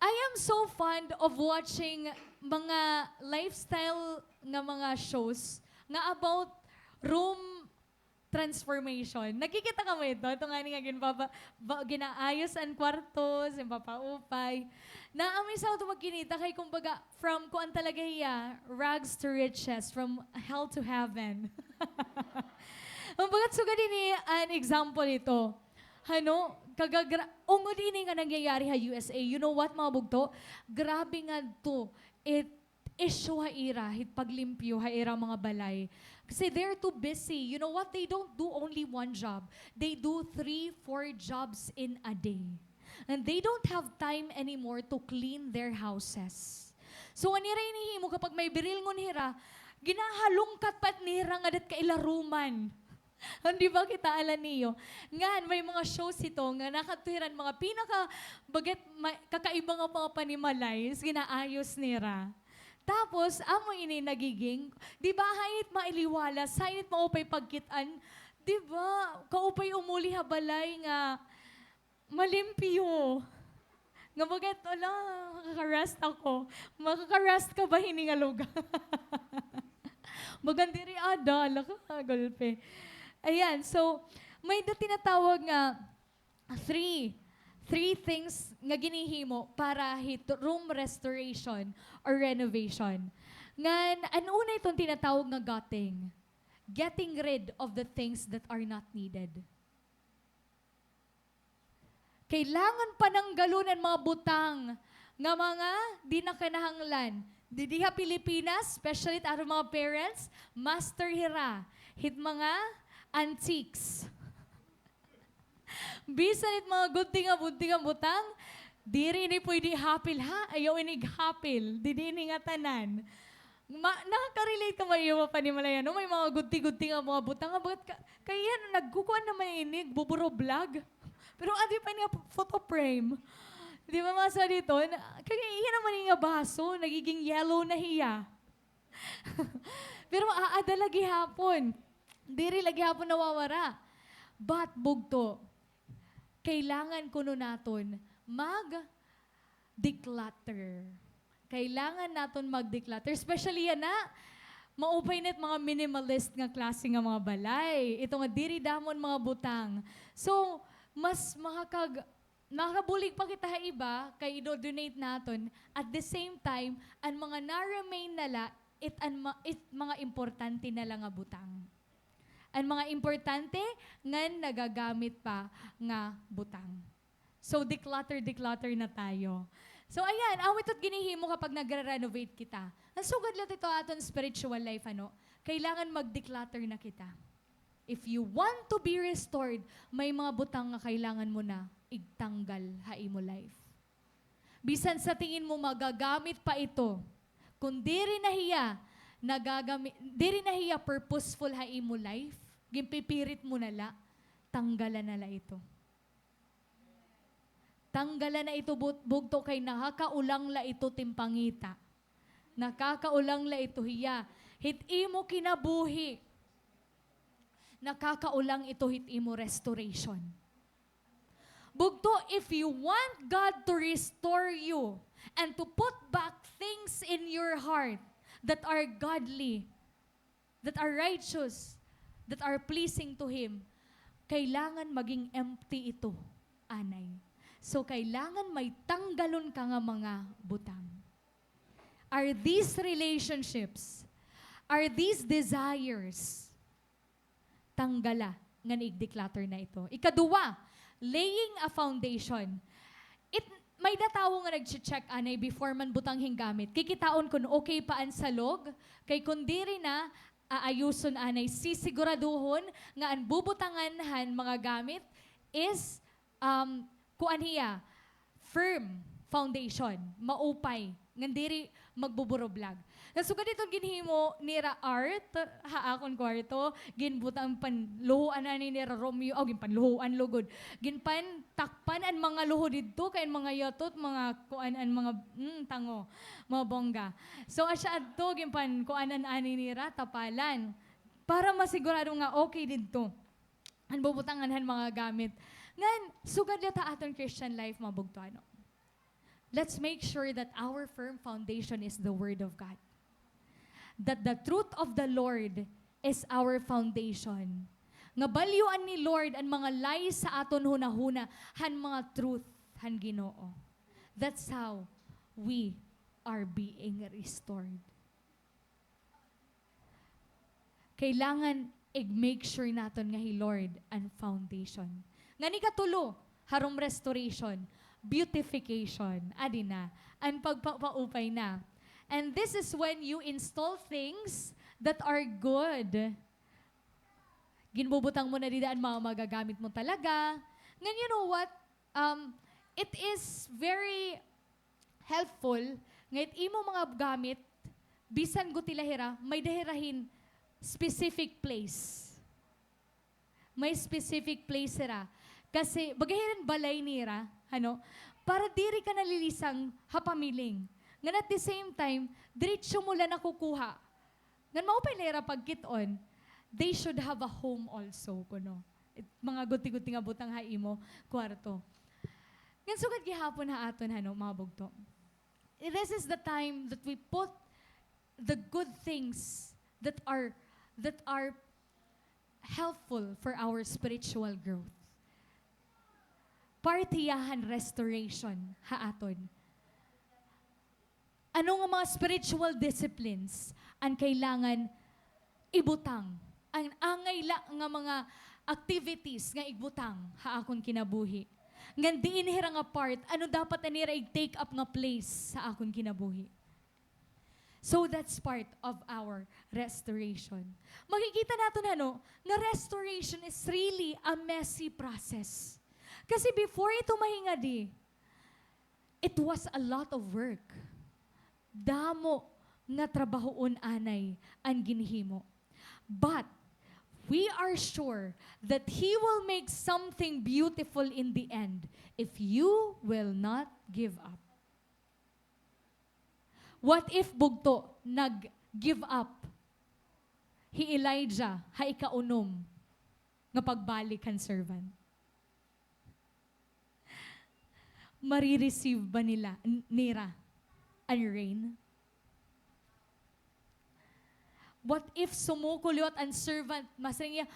I am so fond of watching mga lifestyle nga mga shows nga about room transformation. Nakikita kamo ito? Ito ngani nga ginpapa-, ba-, ginaayos an kwartos, ginpapaupay. Naa may sa ito magkinita kay kumbaga, from kuan talaga hiya, rags to riches, from hell to heaven. Kumbaga, sugad ini an example ito. Hano, kagagra-, ungod ini nga nangyayari ha U S A, you know what, mga bugto? Grabe ngadto it issue ha ira, hit paglimpyo ha ira mga balay. Kasi they're too busy. You know what? They don't do only one job. They do three, four jobs in a day. And they don't have time anymore to clean their houses. So, an ira ini himo kapag may birilngon hira, ginahalungkat pa nira ngadat kailaruman. Di ba kita, ala niyo? Ngan, may mga shows ito nga nakadto hira han mga pinaka, bagat, ma-, kakaiba nga mga panimalay, ginaayos nira. Tapos, amo ini nagiging, di ba, hain it mailiwalas, hain it maupay pagkit-an, di ba, kaupay umuli ha balay nga, malimpyo. Nga bagat, ala, makaka-rest ako. Makaka-rest ka ba hini nga lugar? Bagan diri ada, ala ka, gulpe. Ayan, so, may da tinatawag nga three, three things nga ginhihimo para hit room restoration or renovation. Ngan, an una iton tinatawag nga gutting. Getting rid of the things that are not needed. Kailangan pananggalon an mga butang nga mga di na kinahanglan. Didi ha Pilipinas, especially it aton mga parents, master hira hit mga antiques. Bisan it mga gudti nga, gudti nga butang, diri ini pwede ihapil, ha? Ayaw ini ighapil. Didi ini ngatanan. Ma-, nakaka-relate ka ba iyo, mga panimalay, ano? May mga gudti-gudti nga mga butang nga, bagat ka, kay iyan, nagkukuan naman ini, nagbuburoblog. Pero adi pa niya photo frame. Di ba, mga sa dito? Na, kay iyan naman ini nga baso, nagiging yellow na hiya. Pero aada la gihapon. Diri la gihapon nawawara. But, bugto, kailangan kuno naton mag-declutter. Kailangan naton mag-declutter. Especially yana, maupay na it mga minimalist nga klase nga mga balay. Ito nga diri damo an mga butang. So, mas makakag-, makabulig pa kita ha iba, kay ido-donate naton. At the same time, an mga na-remain na la, it, an ma-, it mga importante na la nga butang. An mga importante ngan nagagamit pa nga butang. So, declutter, declutter na tayo. So, ayan, amo ito it ginhihimo kapag nagre-renovate kita. Nasugad la ito ha aton spiritual life, ano? Kailangan mag-declutter na kita. If you want to be restored, may mga butang nga kailangan mo na igtanggal ha imo life. Bisan sa tingin mo magagamit pa ito, kung diri na hiya nagagami-, diri na hiya purposeful ha imo life, ginpipirit mo na la, tanggalan na la ito. Tanggalan na ito, but-, bugto, kay nakakaulang la ito it im pangita. Nakakaulang la ito hiya hit imo kinabuhi. Nakakaulang ito hit imo restoration. Bugto, if you want God to restore you and to put back things in your heart that are godly, that are righteous, that are pleasing to Him, kailangan maging empty ito, anay. So, kailangan may tanggalon ka nga mga butang. Are these relationships, are these desires, tanggala ngan i-declutter na ito. Ikaduha, laying a foundation. It, may-ada tawo nga nagche-check anay before man butang hin gamit. Kikitaon kun okay pa an salog, kay kun diri na, aayuson anay, sisiguraduhon nga an bubutangan han mga gamit is um, kuan hiya, firm foundation, maupay, ngan diri magbuburoblog. Nasugad iton ginhimo nira art ha akon kwarto, ginbutang, panluhoan ani nira Romeo, aw, ginpanluhoan lugod. Ginpantakpan an mga luho didto, kay an mga yatot, mga kuan an mga, mm, tango, mga bongga. So, asya adto, ginpankuanan ani nira, tapalan. Para masigurado nga okay didto an bubutangan han mga gamit. Ngan, sugad la ha aton Christian life, mga bugto, ano? Let's make sure that our firm foundation is the Word of God. That the truth of the Lord is our foundation. Nga balyuan ni Lord an mga lies ha aton hunahuna han mga truth han Ginoo. That's how we are being restored. Kailangan i-make sure naton nga hi Lord an foundation. Ngan ikatulo, ha room restoration, beautification. Adi na, an pagpapaupay na. And this is when you install things that are good. Ginbubutang mo na dida an mga magagamit mo talaga. Ngan, you know what? Um, it is very helpful nga it imo mga gamit, bisan gutila hira, may-ada hira hin specific place. may specific place sira. Kasi, baga hiran balay nira, ano? Para diri ka nalilisang ha pamiling. Ngan at the same time, diretso mo la nakukuha. Ngan maupay la ira pagkit-on, they should have a home also, kuno. It, mga gudti-gudti nga butang ha imo kwarto. Ngan sugad gihapon ha aton, ano, mga bugto. This is the time that we put the good things that are, that are helpful for our spiritual growth. Parte hiya han restoration ha aton. Ano nga mga spiritual disciplines an kailangan ibutang? An angay la nga mga activities nga igbutang ha akon kinabuhi. Ngan diin hira nga part, ano dapat an ira ig-take up nga place sa akon kinabuhi? So that's part of our restoration. Makikita naton, ano, nga restoration is really a messy process. Kasi before ito mahingadi, it was a lot of work. Damo nga trabahoon anay an ginhimo. But we are sure that He will make something beautiful in the end if you will not give up. What if, bugto, nag-give up hi Elijah ha ikaunom nga pagbalik han servant? Mare-receive ba nila, n-, nira an rain? What if sumuko liwat an servant, masiring hiya,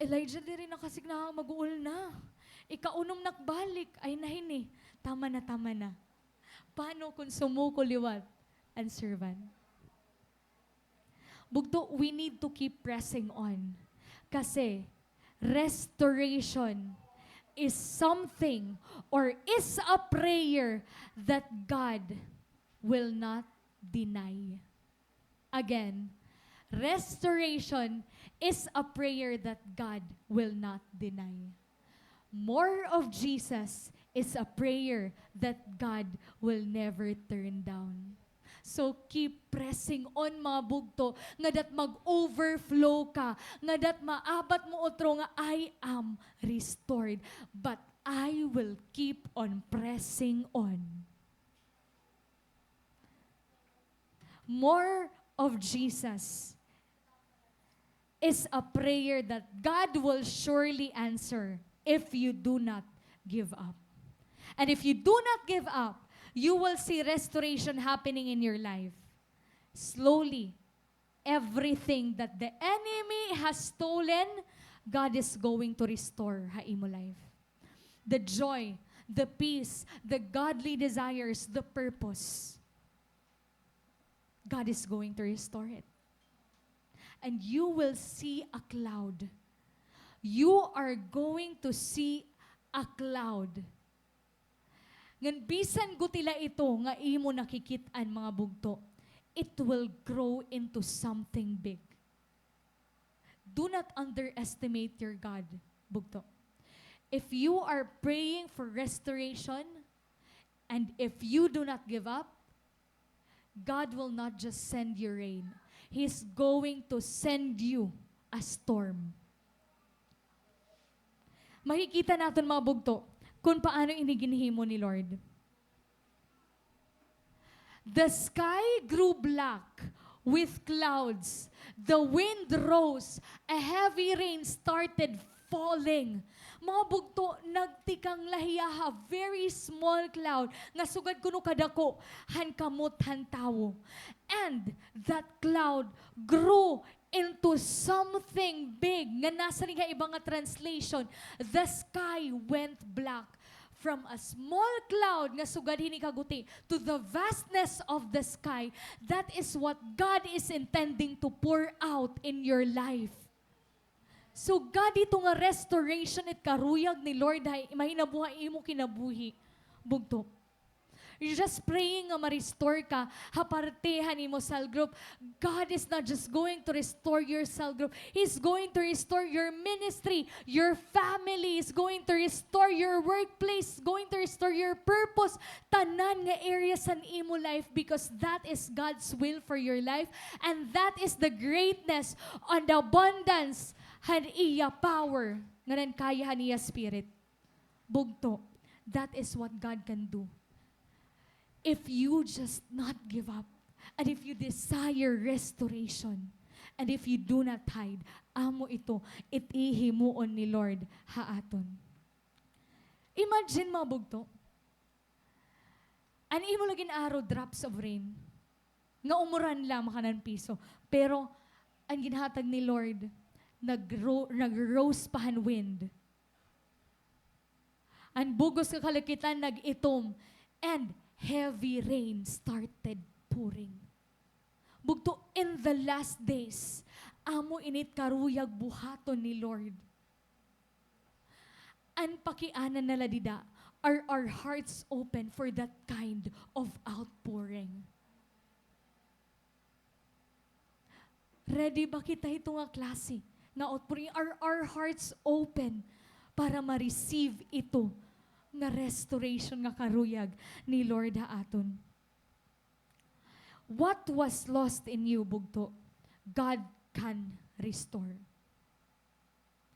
"Elijah, diri na kasi kinahanglan, mag-uol na. Ikaunom nak balik." Ay, na hini. Tama na, tama na. Paano kung sumuko liwat an servant? Bugto, we need to keep pressing on. Kasi restoration is something or is a prayer that God will not deny. Again, restoration is a prayer that God will not deny. More of Jesus is a prayer that God will never turn down. So keep pressing on, mga bugto, nga dat mag-overflow ka, nga dat maabat mo utro nga, "I am restored, but I will keep on pressing on." More of Jesus is a prayer that God will surely answer if you do not give up. And if you do not give up, you will see restoration happening in your life. Slowly, everything that the enemy has stolen, God is going to restore ha imo life. The joy, the peace, the godly desires, the purpose. God is going to restore it. And you will see a cloud. You are going to see a cloud. Ngan bisan guti la ito nga imo nakikit-an, mga bugto, it will grow into something big. Do not underestimate your God, bugto. If you are praying for restoration, and if you do not give up, God will not just send you rain. He's going to send you a storm. Makikita naton, mga bugto, kung paano ini ginhimo ni Lord. The sky grew black with clouds. The wind rose. A heavy rain started falling. Mga bugto, nagtikang la hiya ha very small cloud nga sugad kuno kadako han kamot han tawo. And that cloud grew into something big, nga nasiring ha iba nga translation, the sky went black. From a small cloud nga sugad hini kaguti to the vastness of the sky, that is what God is intending to pour out in your life. So, God, ito nga restoration it karuyag ni Lord ha, mahinabuhi ha imo kinabuhi. Bugto. You're just praying nga ma-restore ka ha parte han imo cell group. God is not just going to restore your cell group. He's going to restore your ministry, your family. He's going to restore your workplace, going to restore your purpose. Tanan nga areas han imo life, because that is God's will for your life. And that is the greatness and the abundance han iya power, ngan han kaya han iya spirit. Bugto, that is what God can do. If you just not give up, and if you desire restoration, and if you do not hide, amo ito it hihimuon ni Lord ha aton. Imagine, mga bugto, an imo la gin-aro, drops of rain, nga umuran la, makanan piso. Pero an ginhatag ni Lord, nagro-, nag-rose pa han wind. An bug-os nga kalangitan nag-itom, and heavy rain started pouring. Bugto, in the last days, amo ini it karuyag buhaton ni Lord. An pakiana na la dida, are our hearts open for that kind of outpouring? Ready ba kita hito nga klase nga outpouring? Are our hearts open para ma-receive ito nga restoration nga karuyag ni Lord ha aton? What was lost in you, bugto, God can restore.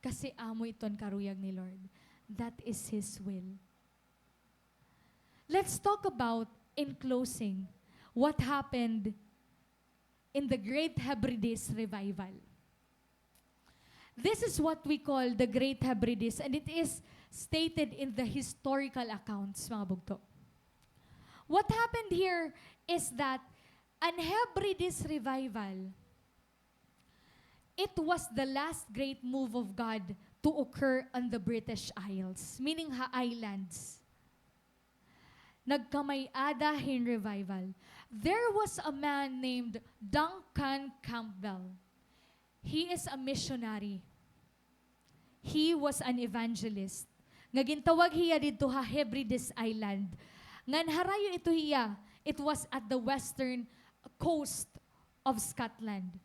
Kasi amo ito an karuyag ni Lord. That is His will. Let's talk about, in closing, what happened in the Great Hebrides Revival. This is what we call the Great Hebrides, and it is stated in the historical accounts, mga bugto. What happened here is that an Hebrides Revival, it was the last great move of God to occur on the British Isles, meaning ha islands. Nagkamay-ada hin revival. There was a man named Duncan Campbell. He is a missionary. He was an evangelist. Nga gintawag hiya didto ha Hebrides Island. Ngan harayo ito hiya, it was at the western coast of Scotland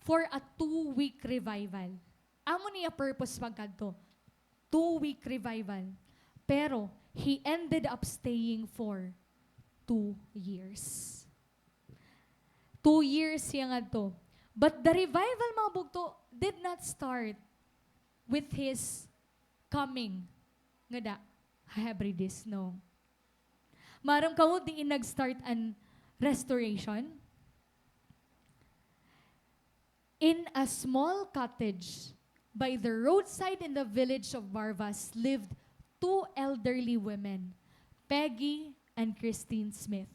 for a two-week revival. Amo niya purpose pagkadto, two-week revival. Pero he ended up staying for two years. Two years siya ngadto. But the revival, mga bugto, did not start with his coming ngada ha Hebrides, no. Maaram kamo diin nag-start an restoration? In a small cottage by the roadside in the village of Barvas lived two elderly women, Peggy and Christine Smith.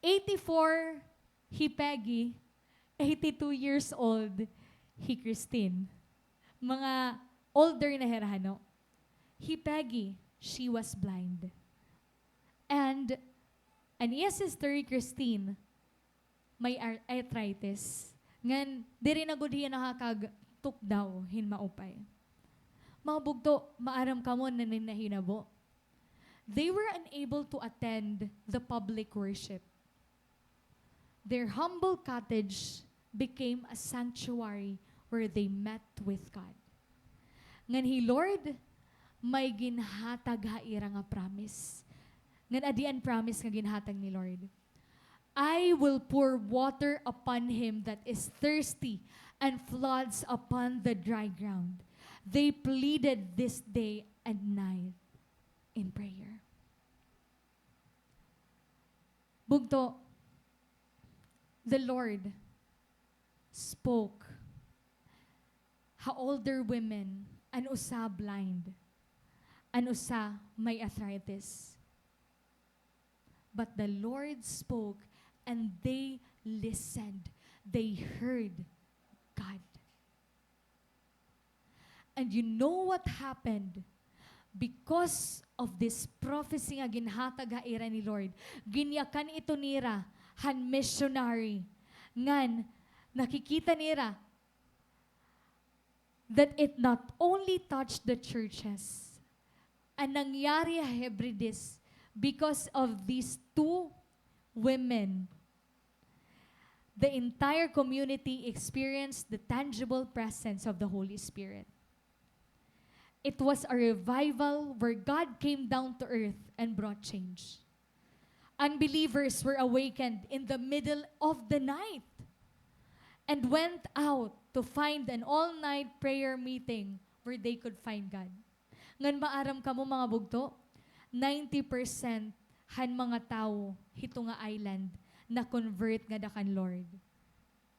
Eighty-four hi Peggy, eighty-two years old hi Christine. Mga older na hira, no? Hi Peggy, she was blind. And an iya sister hi Christine, may ar-, arthritis. Ngan, diri na gud hiya nakakagtukdaw hin maupay. Mga bugto, maaram kamo an nahinabo. They were unable to attend the public worship. Their humble cottage became a sanctuary where they met with God. Ngan hi Lord, may ginhatag ha ira nga promise. Ngan adi an promise nga ginhatag ni Lord. "I will pour water upon him that is thirsty and floods upon the dry ground." They pleaded this day and night in prayer. Bugto, the Lord spoke ha older women, an usa blind, an usa may arthritis. But the Lord spoke and they listened. They heard God. And you know what happened? Because of this prophecy nga ginhatag ha ira ni Lord, ginyakan ito nira han missionary. Ngan, nakikita nira that it not only touched the churches, an nangyari ha Hebrides, because of these two women, the entire community experienced the tangible presence of the Holy Spirit. It was a revival where God came down to earth and brought change. Unbelievers were awakened in the middle of the night and went out to find an all-night prayer meeting where they could find God. Ngan maaram kamo, mga bugto, ninety percent han mga tawo hito nga island na-convert ngada kan Lord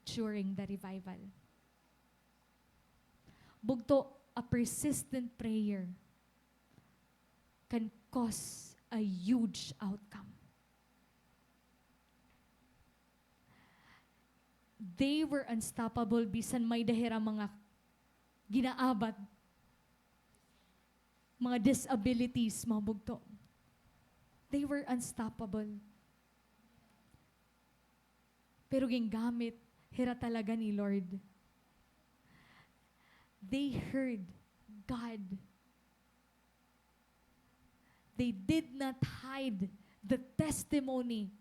during the revival. Bugto, a persistent prayer can cause a huge outcome. They were unstoppable bisan may-ada hira mga ginaabat, mga disabilities, mga bugto. They were unstoppable. Pero gingamit hira talaga ni Lord. They heard God. They did not hide the testimony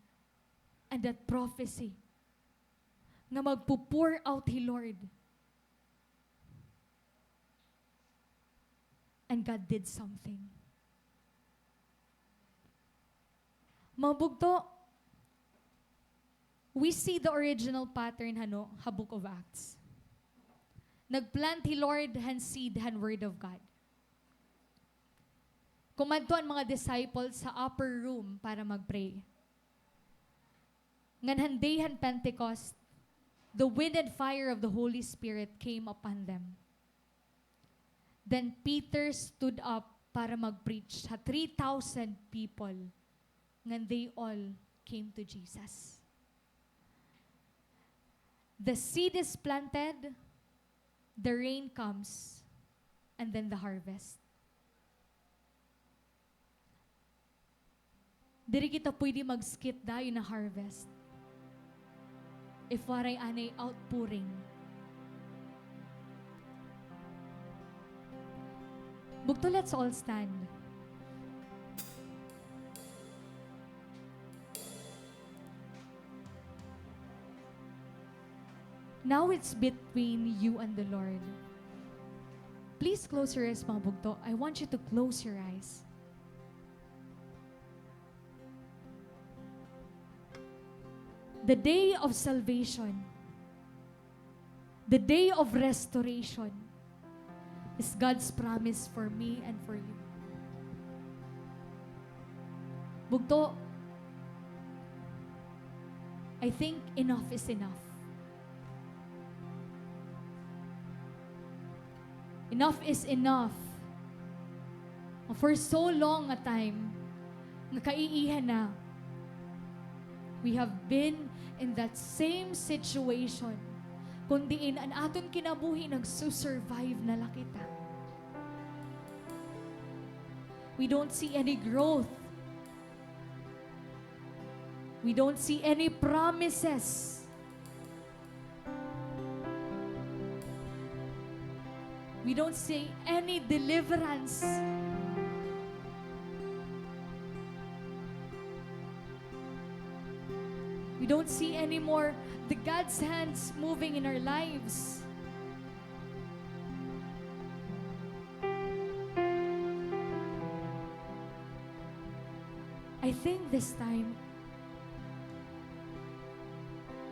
and that prophecy nga magpo-pour out hi Lord. And God did something. Mga bugto, we see the original pattern, hano, ha Book of Acts. Nag-plant hi Lord han seed han Word of God. Kumadto an mga disciples ha upper room para mag-pray. Ngan han day han Pentecost, the wind and fire of the Holy Spirit came upon them. Then Peter stood up para mag-preach ha three thousand people, ngan they all came to Jesus. The seed is planted, the rain comes, and then the harvest. Diri kita pwede mag-skip dayon ha harvest if waray anay outpouring. Bugto, let's all stand. Now it's between you and the Lord. Please close your eyes, mga bugto. I want you to close your eyes. The day of salvation, the day of restoration is God's promise for me and for you. Bugto, I think enough is enough. Enough is enough. For so long a time, nga kaiihan na, we have been in that same situation, kun diin an aton kinabuhi nagsu-survive na la kita. We don't see any growth. We don't see any promises. We don't see any deliverance. We don't see anymore the God's hands moving in our lives. I think this time,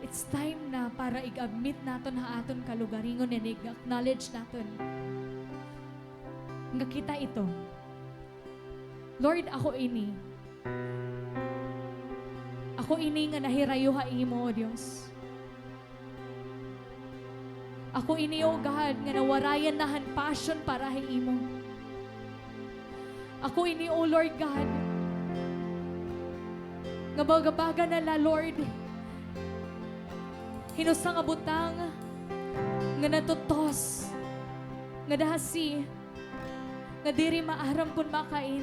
it's time na para ig-admit naton ha aton kalugaringon and ig-acknowledge naton nga kita ito. Lord, ako ini. Ako ini nga nahirayo ha imo, O Dios. Ako ini, O God, nga nawarayan na han passion para ha imo. Ako ini, O Lord God, nga baga-baga na la, Lord, hin usa nga butang nga natutos, nga dahasi, nga diri maaram kon makain.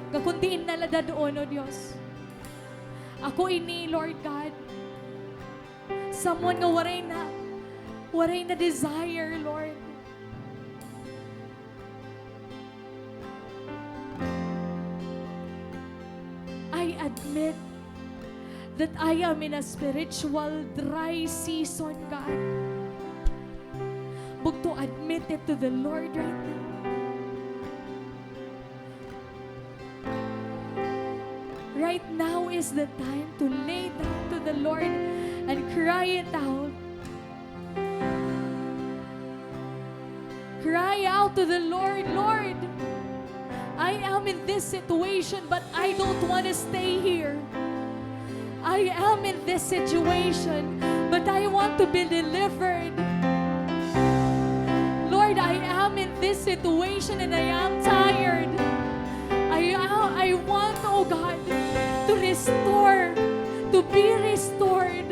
Nga kon diin na la dad-on, O Dios. Ako ini, Lord God. Someone nga waray na, waray na desire, Lord. I admit that I am in a spiritual dry season, God. Bugto, admit it to the Lord right now. Right now is the time to lay down to the Lord and cry it out. Cry out to the Lord, "Lord, I am in this situation, but I don't want to stay here. I am in this situation, but I want to be delivered. Lord, I am in this situation and I am tired. I, I want, oh God, to restore, to be restored."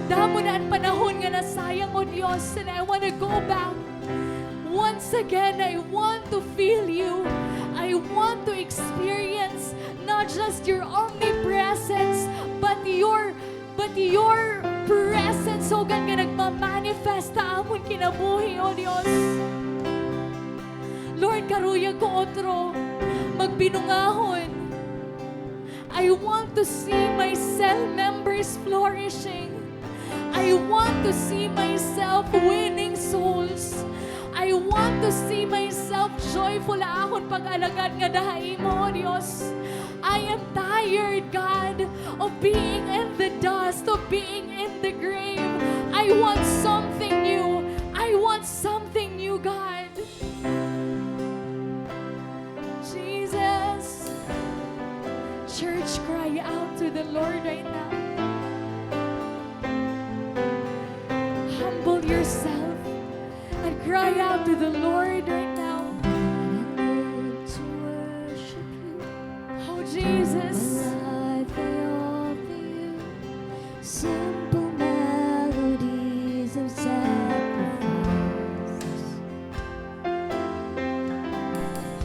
Damo na an panahon nga nasayang, O Dios, and I want to go back. Once again, I want to feel you. I want to experience not just your omnipresence, but your, but your presence, oh God, nga nagmamanifest ha amon kinabuhi, O Dios. Lord, karuyag ko otro magbinungahon. I want to see my cell members flourishing. I want to see myself winning souls. I want to see myself joyful ha akon pag-alagad ngada ha imo, O Dios. I am tired, God, of being in the dust, of being in the grave. I want something new. I want something new, God. Jesus. Church, cry out to the Lord right now. Humble yourself and cry out to the Lord right now. I need to worship you. Oh, Jesus. My life I offer you. Simple melodies of sacrifice.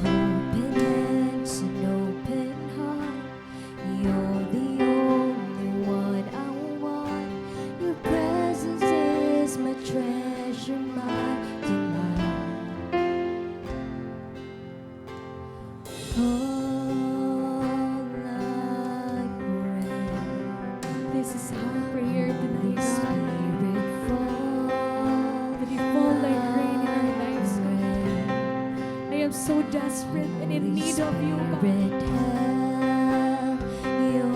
Open hands and open heart. You're the only one I want. Your presence is my treasure, my delight. Fall like rain. This is our prayer tonight, God. Spirit, fall. That you fall like rain in our lives, God. I am so desperate and in need of you, God. Spirit, have your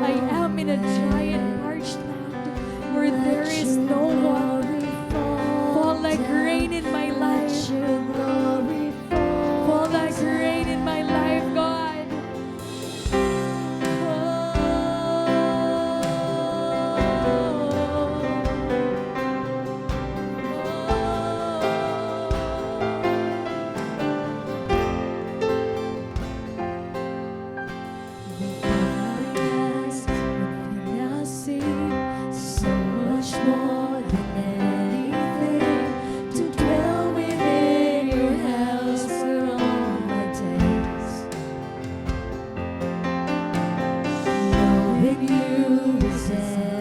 I am in a giant parched land where there is no water. Fall like rain in my life. Fall like rain in my life, God. What can I ask? What can I say? So much more than anything, to dwell within your house for all my days. Knowing you is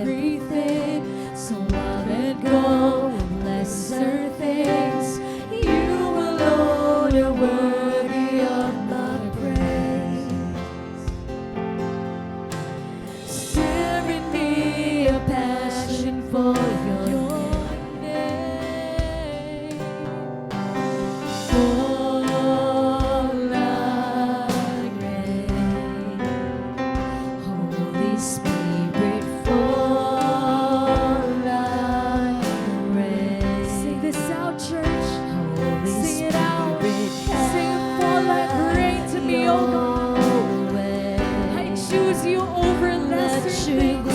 everything, so I'll let go of lesser things. You alone are worthy of my praise. Stir in me a passion for your name. Fall like rain. Holy Spirit, fall like rain. Sing this out, church. Sing it out. Sing, "Fall like rain to me, oh God. I choose you over lesser things.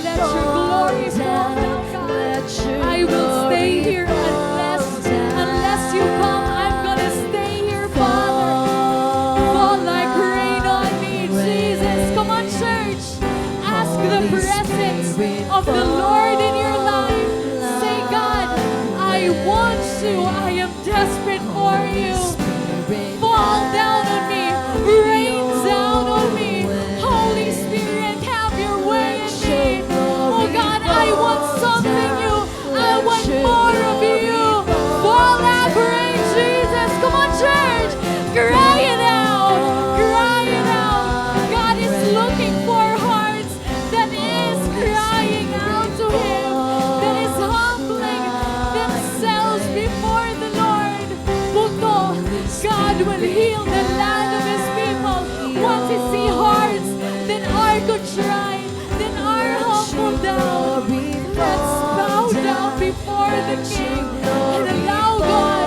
Let your glory fall down, God. I will stay here unless, unless you come. I'm gonna stay here, Father. Fall like rain on me, Jesus." Come on, church. Ask the presence of the Lord in your life. Say, "God, I want you. I am desperate for you. Fall down on me. Rain down on me. Holy Spirit, have your way in me. Oh God, I want something new. I want more of you. Fall like rain, Jesus." Come on, church. Cry it out. Cry it out. God is looking for hearts that is crying out to Him, that is humbling themselves before the Lord. Bugto, God will heal the land of His people once He see hearts that are contrite, that are humble down. Let's bow down before the King and allow God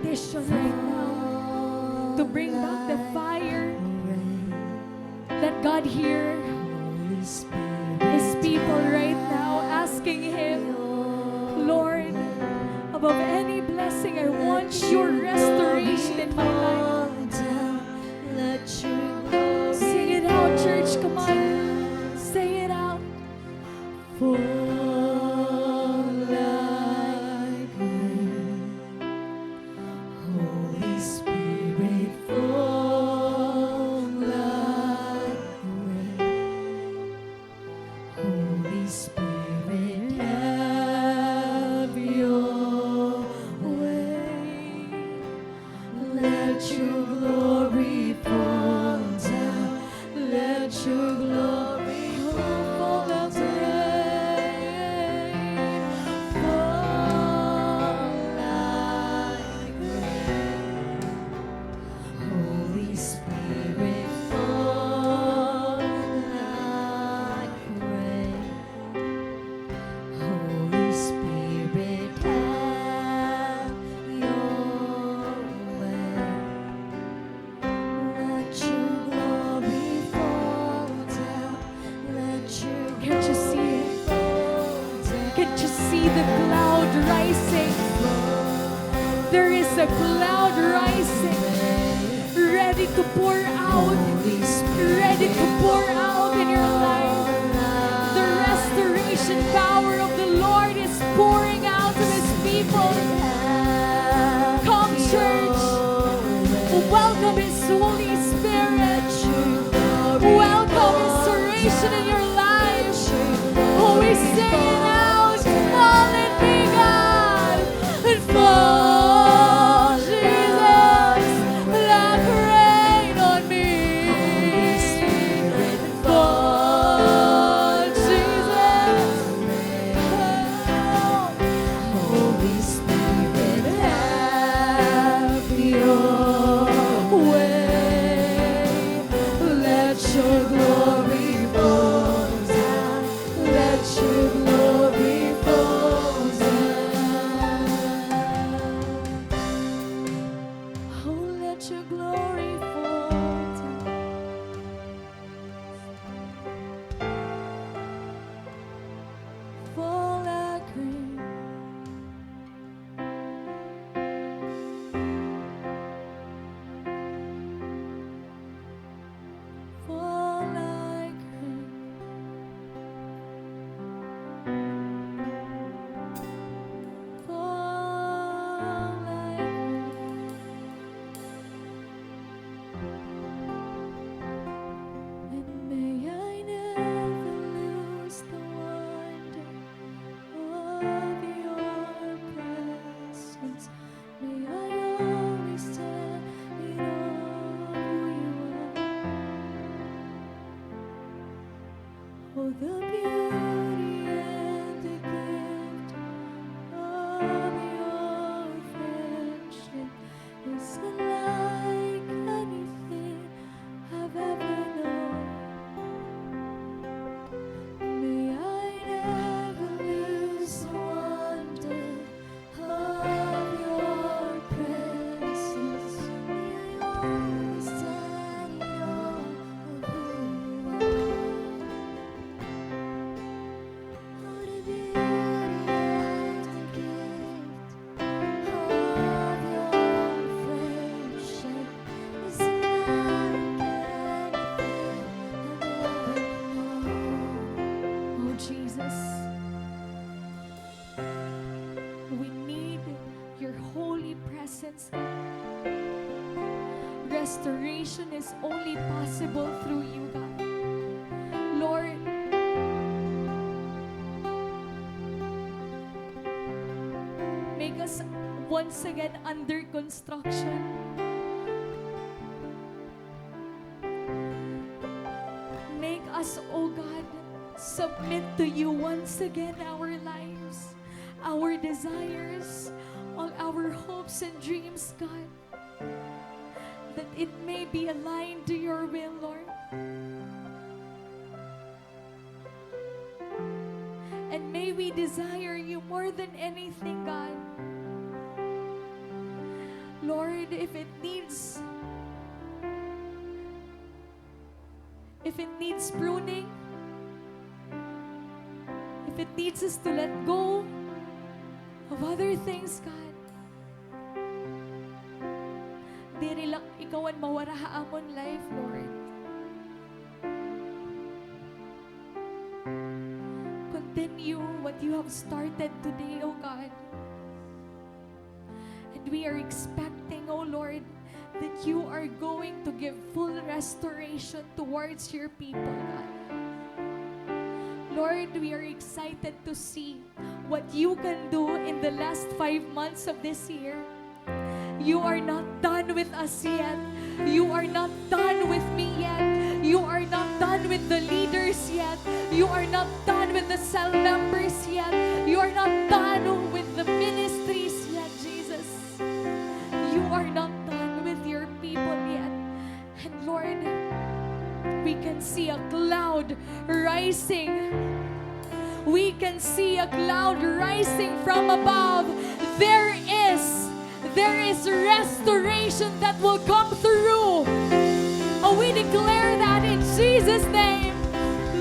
petition right now to bring back the fire. Let God hear His people right now, asking Him, "Lord, above any blessing, I want your restoration in my life." Sing it out, church. Come on. Sing it out. Fall like rain. Holy Spirit, fall like rain. Holy Spirit, have your way. Let your glory fall down. Let your glory fall down. Fall like rain. Holy Spirit, fall like rain. Holy Spirit, have your way. Let your glory fall down. Let your glory fall down. Can't you see it? Can't you see the cloud rising? There is a cloud rising, ready to pour out, ready to pour out in your life. The restoration power of the Lord is pouring out to His people. Come, church, welcome His Holy Spirit. Welcome restoration in your life. Oh, we sing it out. Fall in me, God. And fall, Jesus, like rain on me. Fall, Jesus. Holy Spirit, have your way. Let your glory fall down. Let your glory fall down. Oh, let your glory fall down. Fall like rain. Fall like rain. Fall like rain. And may I never lose the wonder of your presence. May I always stand in awe of who you are. Oh, the beauty and the gift of your friendship is unlike anything I've ever known. May I never lose the wonder of your presence. May I always stand in awe of who you are. Oh, the beauty and the gift of your friendship is unlike anything I've ever known. Oh, Jesus, we need your holy presence. Restoration is only possible through you, God. Lord, make us once again under construction. Make us, O God, submit to you once again our lives, our desires, all our hopes and dreams, God, that it may be aligned to your will, Lord. And may we desire you more than anything, God. Lord, if it needs, if it needs pruning, if it needs us to let go of other things, God, diri la ikaw an mawara ha amon life, Lord. Continue what you have started today, O God. And we are expecting, O Lord, that you are going to give full restoration towards your people, God. Lord, we are excited to see what you can do in the last five months of this year. You are not done with us yet. You are not done with me yet. You are not done with the leaders yet. You are not done with the cell members yet. You are not done with the ministries yet, Jesus. You are not done with your people yet. And Lord, we can see a cloud rising. We can see a cloud rising from above. There is, there is restoration that will come through. Oh, we declare that in Jesus' name.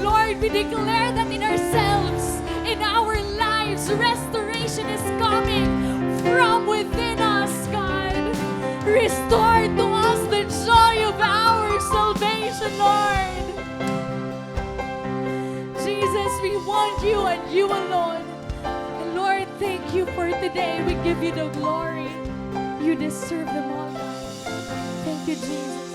Lord, we declare that in ourselves, in our lives, restoration is coming from within us, God. Restore to us the joy of our salvation, Lord. Jesus, we want you and you alone. And Lord, thank you for today. We give you the glory. You deserve them all, God. Thank you, Jesus.